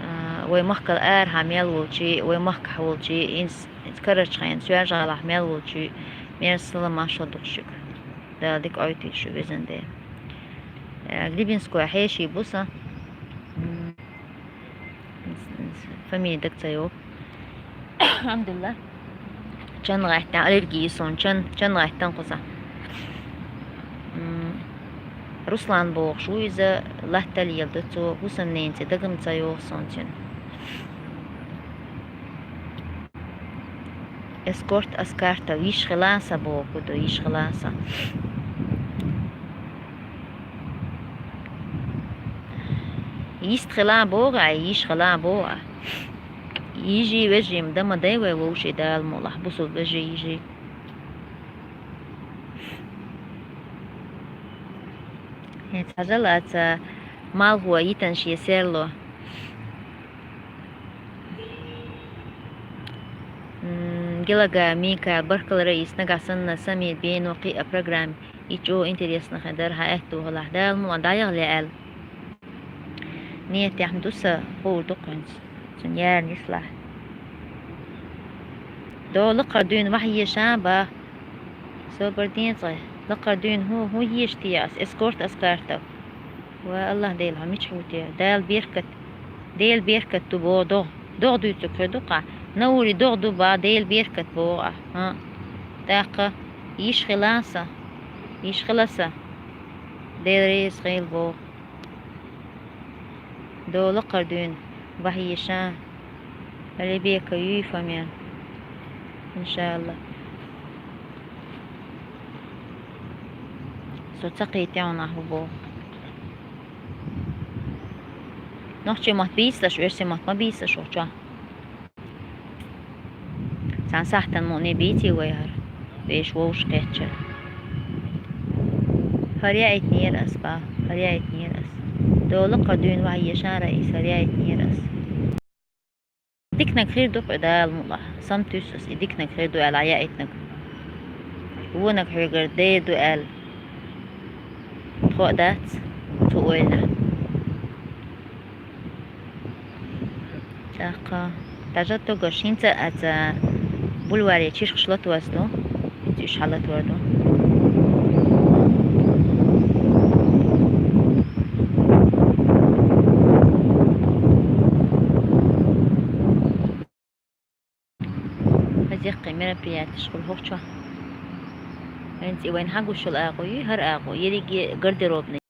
а, вай махкал арахьа мел волчий, вай махкахь волчий, инс-, карарчхьайн, соьжалахь мел волчий, мер саламаш шо дукхшиг. Дала дика Ӏойтийла шу везан де. А, Гребинскоя хьеший бу сан. М. Фамилия даг ца йогӀу. Алхьамдулилла. Чан гӀаттан аллерги ю суна, чан, чан гӀаттан кхуза. М, Руслан бохуш ву иза, латтал ел ду цо, хӀусамненца дагам ца йогӀу суна цуьнан. Эскорт Аскартов, йиш хилан са боху ду, йиш хилан са. Йист хилан боху, ай, йиш хилан боху, а. Йижи вежим дама дай вай вовши Дала мукъалахь, бусул вежи йижи. ХӀинца хьажал аца малхо йитан шен серло. М, Гелагаев Микаил, баркалла, Раис, нагахь санна Самир Бено кхиа программа. И чӀогӀа интересно хир дара, хьан аьтту хилахь, Дала мукъа дӀаяхале аьлла. Нийят тӀехь ма ду сан, хуур ду кхуьнца. Цуьнан яра нислахь. До лакхара дуьйна вахьа еша, бах. Собар ден цӀе. Лакхара дуьйна хӀун, хӀун еша те ас? Эскорт Аскартов. Ва Аллах Дела, хьо мичахь ву те? Дала беркат. Дела беркат ду боху догӀа. ДогӀа дуьйцург хир ду-кх ахь. Наури догӀа ду бах, Дела беркат боху ахь. ХӀа. ТӀаккха. Йиш хиласа, йиш хиласа, Дела реза хила боху. Дола кхара дуьйна вахьеша, Ребека Юйфамян, иншаалла. Со ца кхетий хьуна ахь хӀун боху. Нохчийн мотт бийцалаш, оьрсийн мотт ма бийцалаш оцу чохь. Цхьана сахьтана мукъане бийций вай хӀара, вешан вовшахкхетча. ХӀара яийтинера ас, бах, хӀара яийтинера ас. Дола кхара дуьйна вахьеша, Раис, хӀара яийтинера ас. Диканиг хир ду-кх и, Дала мукъ лахь, саматуьйсу ас, и диканиг хир ду аьлла, яийтинарг. Вониг хьоьгара дер ду аьлла, тхо а дац, цу ойланехь. ТӀаккха дӀажа тогаш хӀинца а ца бульваре чирхаш латош ду. ХӀинца уьш хьалатор ду. Хаза яккхий мероприятеш хуьлу хӀокху чохь. ХӀинца и вайна хьагуш йолу агӀо ю, хӀара агӀо, ерриге гардеробный.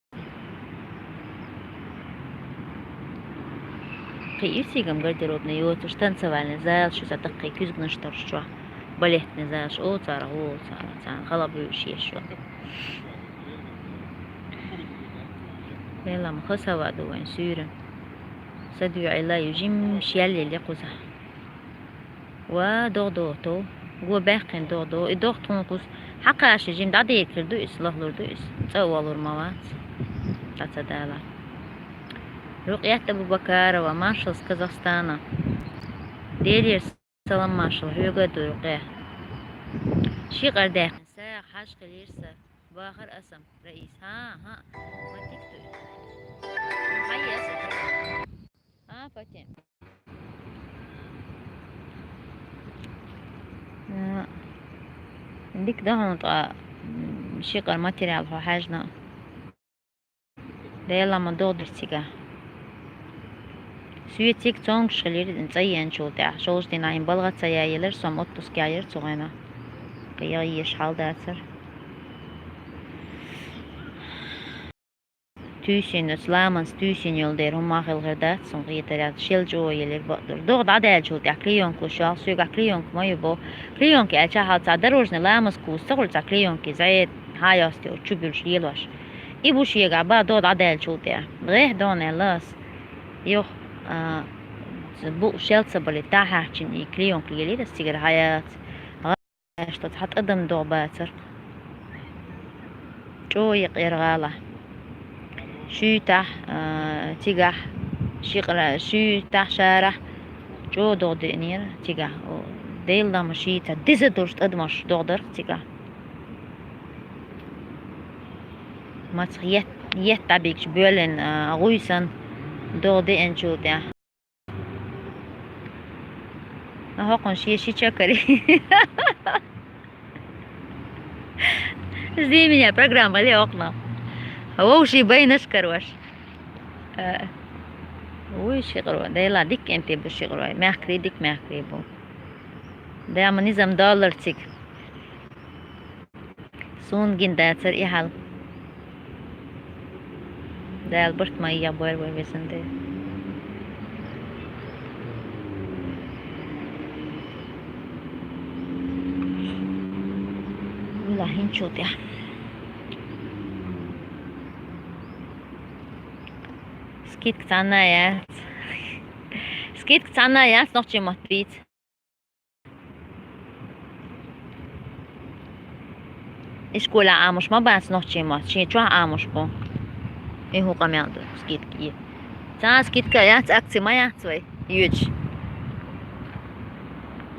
Кхин ирсигам гардеробный йоцуш, танцевальный залаш ю цхьа даккхий куьзганаш долуш чохь, балетный залаш олу цара, гӀо олу цара, царна хала буьйлуш еш йолу. Делам хасава ду вайн суьйра. СадоьӀийла ю жимма шел елла кхузахь. Ва, догӀа догӀу тов. Го баьккхина догӀа догӀу. И догӀа тхуна кхуза хьакхаша жима дӀадекар ду иза, лахлур ду иза. ЦӀа а валур ма вац. ДӀа ца дала. Рукъият Абубакарова, маршалла с Казахстана. Делера салам маршалла хьоьга а ду, Рукъе. Ши къар даьккхина сагӀа хьажа хилира сан. Бахар аса, Раис. ХӀан, хӀан. Ма тик ду иза. Хьан аса? А, Патим. Дика дан хьуна ткъа, м, ши къар материал хьо хьаьжна. Делан ма догӀу дира цигахь. Соьца цига цомгуш хилира цӀа еанчул тӀаьхьа. Шолжа дийнахь балха ца яйелира, со-м отпуск яйира цу гӀайна. Кхин яха еш хьал дацара. Туьйсина, оцу ламанца туьйсина йолу дера хӀумма а хила хир дац, цунна хетарехь, шел чӀогӀа елира бакъдолу. ДогӀа дӀадаьллачул тӀаьхьа клеёнка луш йолу, соьгахь клеёнка ма ю боху. Клеёнка аьлча хьал цхьа дорожный ламаз куста ца хуьлу, цхьа клеёнка зӀе хьан йосту чу буьлуш лелош. И бу шегахь, бан догӀа дӀадаьллачул тӀаьхьа. ГӀехь дона аьлла ас. Юха, а, бу шел ца бале, тахьарчина и клеёнка лелира ас цигара хьаяц. Аьшта цхьа тӀадам догӀа бацара. ЧӀогӀа екъера гӀала. Шуьйтахь, а, цигахь, шикъара, шуьйтахь, шарахь чӀогӀа догӀа деанера цигахь. О, Делан ма шийца деза долуш тӀадамаш догӀа дара цигахь. Мацах ет-, етт дӀабигча боьллина, а, гӀуй санна догӀа деанчул тӀаьхьа. А хӀокхунна шен ши чаккаре. Жди меня, программа ле хӀокхунах. Вовшийн байнаш карош. А, вуй шикъаро, Дела, дика кӀентий бу шикъаро, мехкарий дика мехкарий бу. Дела, ма низам доллар цига. Суна гина дацара и хьал. Дала барт ма яхь бойла вай везан Дела. Вула хӀинчул тӀехь. Скидка цхьанна а яц. Скидка цхьанна а яц, нохчийн мотт бийца. Ишколехь Ӏамош ма бац нохчийн мотт, шен чохь Ӏамош бу. И хӀун къамел ду, скидка е. Цхьа а скидка яц, акци ма яц вай йоьдуш.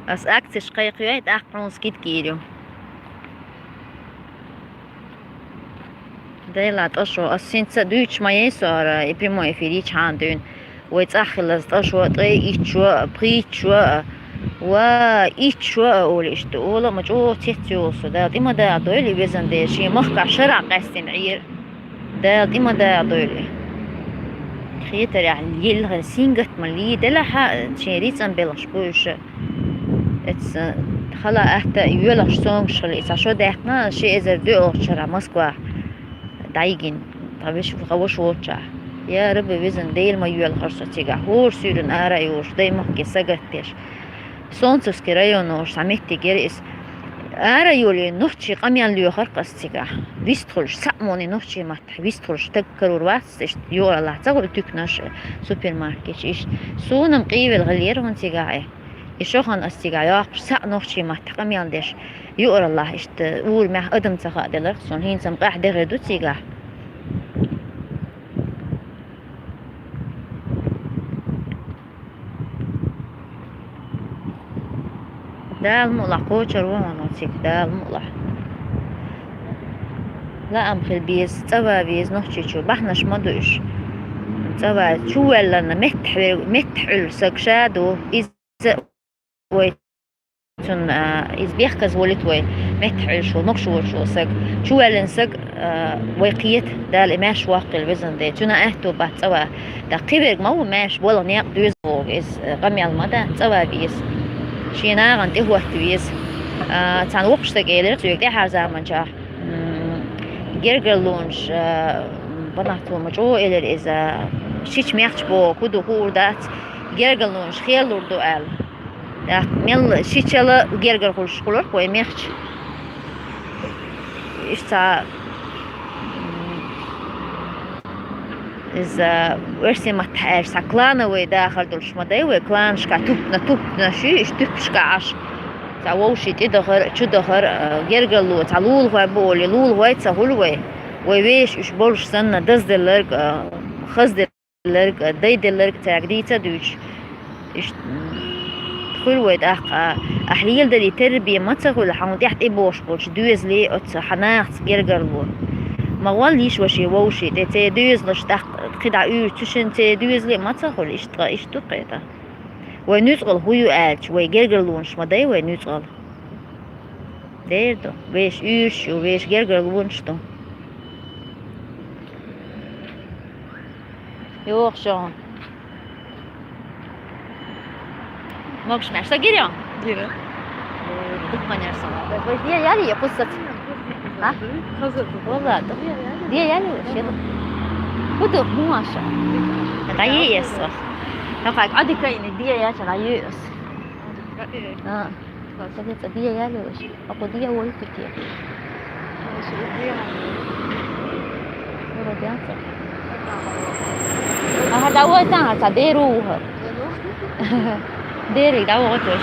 Ас акцеш кхайкхайой, тӀаккха хьуна скидка йийр ю. Дела, тӀо шо, ас хӀинца дуьйцуш ма яй со хӀара, и прямой эфир йичхьана дуьйна. Вай цӀахь хилаза тӀо шо, ткъе итт шо, пхийтта шо, ва итт шо олу иштта. Ола а ма чӀогӀа цец йолу со. Дала тӀе ма дагӀа дойла и везан Дела, шен махкахь шарахь къаьстина Ӏийра. Дала тӀе ма дагӀа дойла и. Хетарехь, лилхина сингаттаман лий делахь а, шен рицкъан белхаш бу уьш. Эцна Хала атта йоьлхуш сонгаш хила, и цхьа шо даьккхина, ши эзар доьалгӀачу шарахь Москва дӀайигина, тхан виш-, тхан ваша волчохь. Я Рабби, везан Дела, ма йоьлхура со цигахь, хӀора суьйранна ара а йолуш, даймахке сагатдеш. Солнцевский район олуш цхьа меттиг яра иза. Ара а йолий, нохчийн къамел лоьхура-кх ас цигахь. Вист хуьлуш, цхьаъ муьлхха нохчийн маттахь вист хуьлуш стаг карор вац, иштта юкъараллехь ца хуьлу туьканаш, супермаркеташ, иштта. Суна-м къийвелла хиллера хӀун цигахь, э? И шо хан ас цигахь йоккхуш, цхьаъ нохчийн маттахь къамел деш, юкъараллехь иштта урамехь адам ца хааделира-кх суна, хӀинца-м къаьхьа дехир ду цигахь. Дала мукъалахь, кхочур ву хьуна цига, Дала мукъалахь. Лаам хила беза, цӀа ван веза Нохчийчу, бахьанаш ма ду уьш. ЦӀа ван, чу воьлларна меттахь ве-, меттахь Ӏуьллу саг ша ду, иза вай цунна, а, иза бехказа волуьйту вай, меттахь Ӏуьллуш волу, могуш воцуш волу саг. Чу воьллина саг, а, вай кхета, Дала и маьрша воккхийла, везан Дела. Цуьнан аьтту бац цӀа ван. ТӀаккха кхин верг ма ву маьрша, болх, некъ доьзна вогӀу иза, къамел ма дан, цӀа ван веза. Шен нахана тӀехӀотта веза. А, цхьана воккхачу стага элира соьга тӀаьхьара заманчохь, м, гергарлонаш, а, банахь цо ма чӀогӀа элира иза, шича мехча боху, хӀун ду хуур дац, гергарлонаш херлур ду аьлла. ТӀаккха мел шичала гергара хуьлуш хуьлура-кх вай мехча. Иштта, м, иза, оьрсийн маттахь аьлча, цхьа клановый дахар долуш ма дай вай, кланашкахь тупна, тупнаш ю, иштта тупашкахь Ӏаш. Цхьа вовшийн тӀедахар, чудахар, а, гергарло, цхьа лулахой бу олий, лулахой ца хуьлу вай. Вай вешан уьш болуш санна, дазделларг, а, хазделларг, дайделларг цаьрга дийца а дуьйцуш. Иштта, м, хуьлу вай тӀаккха, ахь леладале терра бен ма ца хуьлу, хьуна тӀехь тӀебогӀуш болчу доьзале оцу хьан нахаца гергарло. Ма гӀолла йиш ваша вовшийн тӀе, церан доьзалш тӀаккха кхидӀа уьйру, цу шинна церан доьзале а ма ца хуьлу, иштта, иштта ду кхета. Вай нуьцкъала хӀун ю аьлча, вай гергарлонаш ма дай вай нуьцкъала. Дера ду, вешан уьйраш ю, вешан гергарлонаш ду. Йохуш ю хьуна. Могуш-маьрша са гира? Гира. Дуккха нерса. Вай де яли я кхуссац? А? Хаза ду. Валла ду. Де яли я шеду. ХӀун ду, муха аша? ДӀае эсса. Хьо кхайка Ӏодика йина, де яьлча дӀае эс. А. Садеца де яли я ваша? Акъу де я вой ту те? Вроде а ца. Ага, давай там, а ца деру ухар. Дери, давай тоже.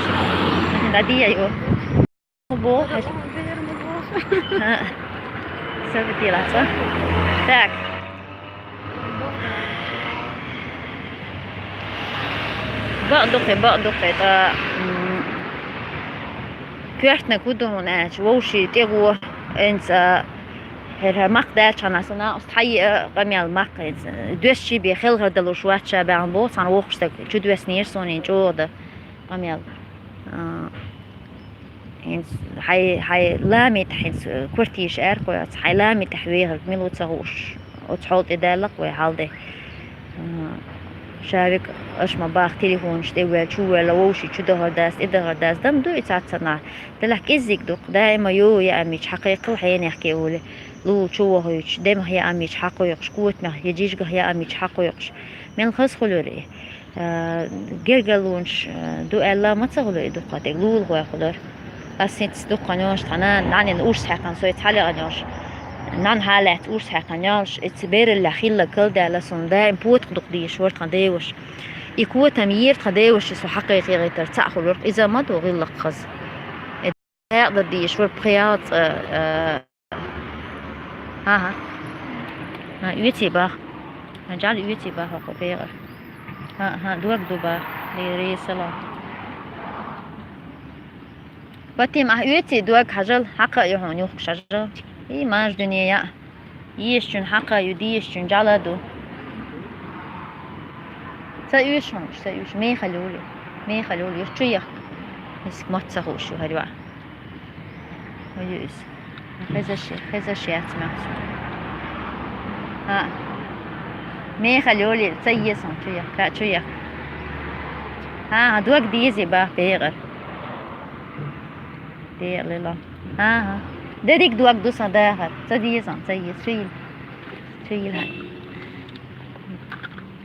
Да, де я его. Бо. А. Всё, выпила, что? Так. Бакъ ду кхин, бакъ ду кхин, ткъа, м, коьртаниг хӀун ду хьуна аьлча, вовшийн тӀегӀо, хӀинца, хӀара мах даьлча хьана, сан накъост хьайиъа къамел мах, хӀинца доьссачий бен хелхар далуш вац ша баьхна боху, цхьана воккхачу стага чудоьссинера суна хӀинца чӀогӀа дан къамел. А, ХӀинца хьайн, хьайн лами тӀехь, хӀинца квартираш аьркхойца, хьайн лами тӀехь вехарг мила ву ца хууш, оцу хьол тӀе далла-кх вай хьал де. Шарик, аша ма баха, телефонаш тӀе ваьлла, чу ваьлла, вовшийн чу дахар дац, тӀе дахар дац, дам ду и цхьацца нах. Делахь кӀеззиг ду-кх, даима йо яа мича хьакхайкхал хьенех кеули, лула чу вахуьйтуш, демах яа мича хьакхойкхуш, котамех я жижигах яа мича хьакхойкхуш. Мел хаза хуьлура и. А, гергарлонаш, а, ду аьлла ма ца хуьлу и дуккха дерг, лулахой хуьлура. Ас хӀинца дуккха нохча тхьана, нанна урс хьаькхна, со и цхьа леӀа нохча. Нанна хьалаьцна урс хьаькхна нохча, и ца бераллехь хилла калдаьлла, суна даим потах дукха дийш вара тхан деваш. И котам ера тхан деваш, и со хьакхайкхийгӀийтар цхьаъ хуьлура, иза ма ду гӀиллакх хаза. Хьекъа дан дийш вара пхи-ялх цӀа, а, ХӀан-хӀа. ХӀан, оьций бах. ХӀан, жӀаьла оьций бах хӀокху бегӀар. ХӀан-хӀа, дог ду бах. Леррисала. Патим, ахь оьций дог хьажал, хьакха а ю хьуна юхкуш хьажал. И, маж дуьне яа. Ешачун хьакха а ю, дешачун жӀаьла а ду. Ца оьшу хьуна, ца оьшу. Мехала юлий. Мехала юлий. Юха чу яхка. Миска мотт ца хууш ю хӀара йоӀ. Ой, ю иза. Хезаш, хезаш яц махса. ХӀа. Мехала йолийла, ца еза хьуна чу яхка, чу яхка. ХӀа, хӀа, дог дезий бах бегӀар. Лела. ХӀа-хӀа. Дерриг дог ду сан дахар. Ца деза, ца еза. Чу йила. Чу йила.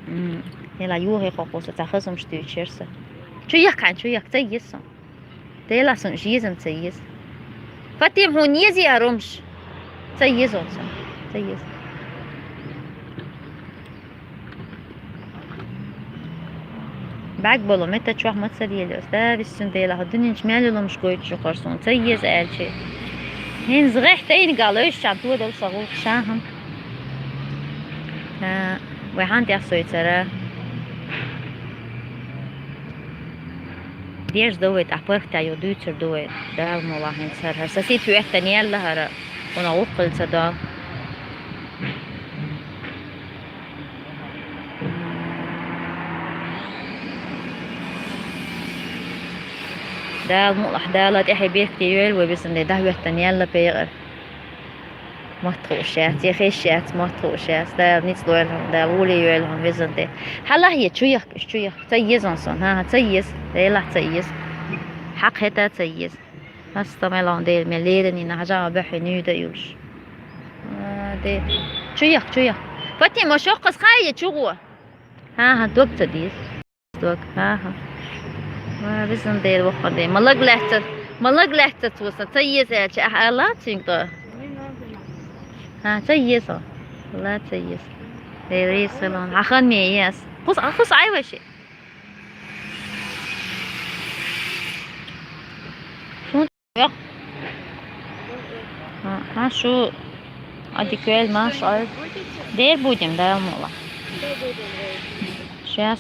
М. Хьела юххе хокхуса ца хазумш дуьйцуш яр со. Чу яхкан, чу яхка, ца еза сан. Дела сан уж езам ца еза. Фатим, хьуна езий а румш? Ца еза он сан. Ца еза. БӀарг болу метта чохь ма ца лелайо ас. Да, виссина Дела, хьо дуьнен чу мел йолумаш гойтуш ю хӀара суна. Ца еза аьлчи. ХӀинца гӀехь тайна гал, ойшчан тодал сан гӀуллакх ша хӀама. Ха, вай хьан тӀехь сойцара? Деш ду вай, тӀаккха паргӀатта йо дуьйцур ду вай. Дала мукъ лахь хӀинца хӀара. ХӀара сан сий туьттан елла хӀара. Вуна гӀуллакх хила ца до. Дала мукъ лахь, Дала тӀаьхье бехке йойла вай, везан Дела, дӀахӀоьттина яьлла пекъар. Мотт хууш яц, я хезаш яц, мотт хууш яц. Дала ницкъ лойла хьуна, Дала гӀоле йойла хьуна, везан Дела. Хьалахь е, чу яхка, уьш чу яхка. Ца еза он сон, хӀа-хӀа, ца еза. Делахь ца еза. Хьакха хӀета ца еза. Хьаста мел он Дела, мел леррина хьажа а баьхьи нуьйда а юлуш. А, де. Чу яхка, чу яхка. Фатима, шоккхас хай е чу гӀо. ХӀа-хӀа, дог ца деза. Дог, хӀа-хӀа. Ва, везан Дела, воккхан Дела. Ма лаг лаьццар, ма лаг лаьццар цо сан. Ца еза аьлча, ахьа ала цуьнга тӀо. ХӀа, ца еза. Ла ца еза. Дела, веза салон. Хьан хан ме ес. Хус, хус Ӏай ваше. Шун тӀе. ХӀа, хӀа, шу. Адиквел маш ай. Дер будем, да, мула. Сейчас.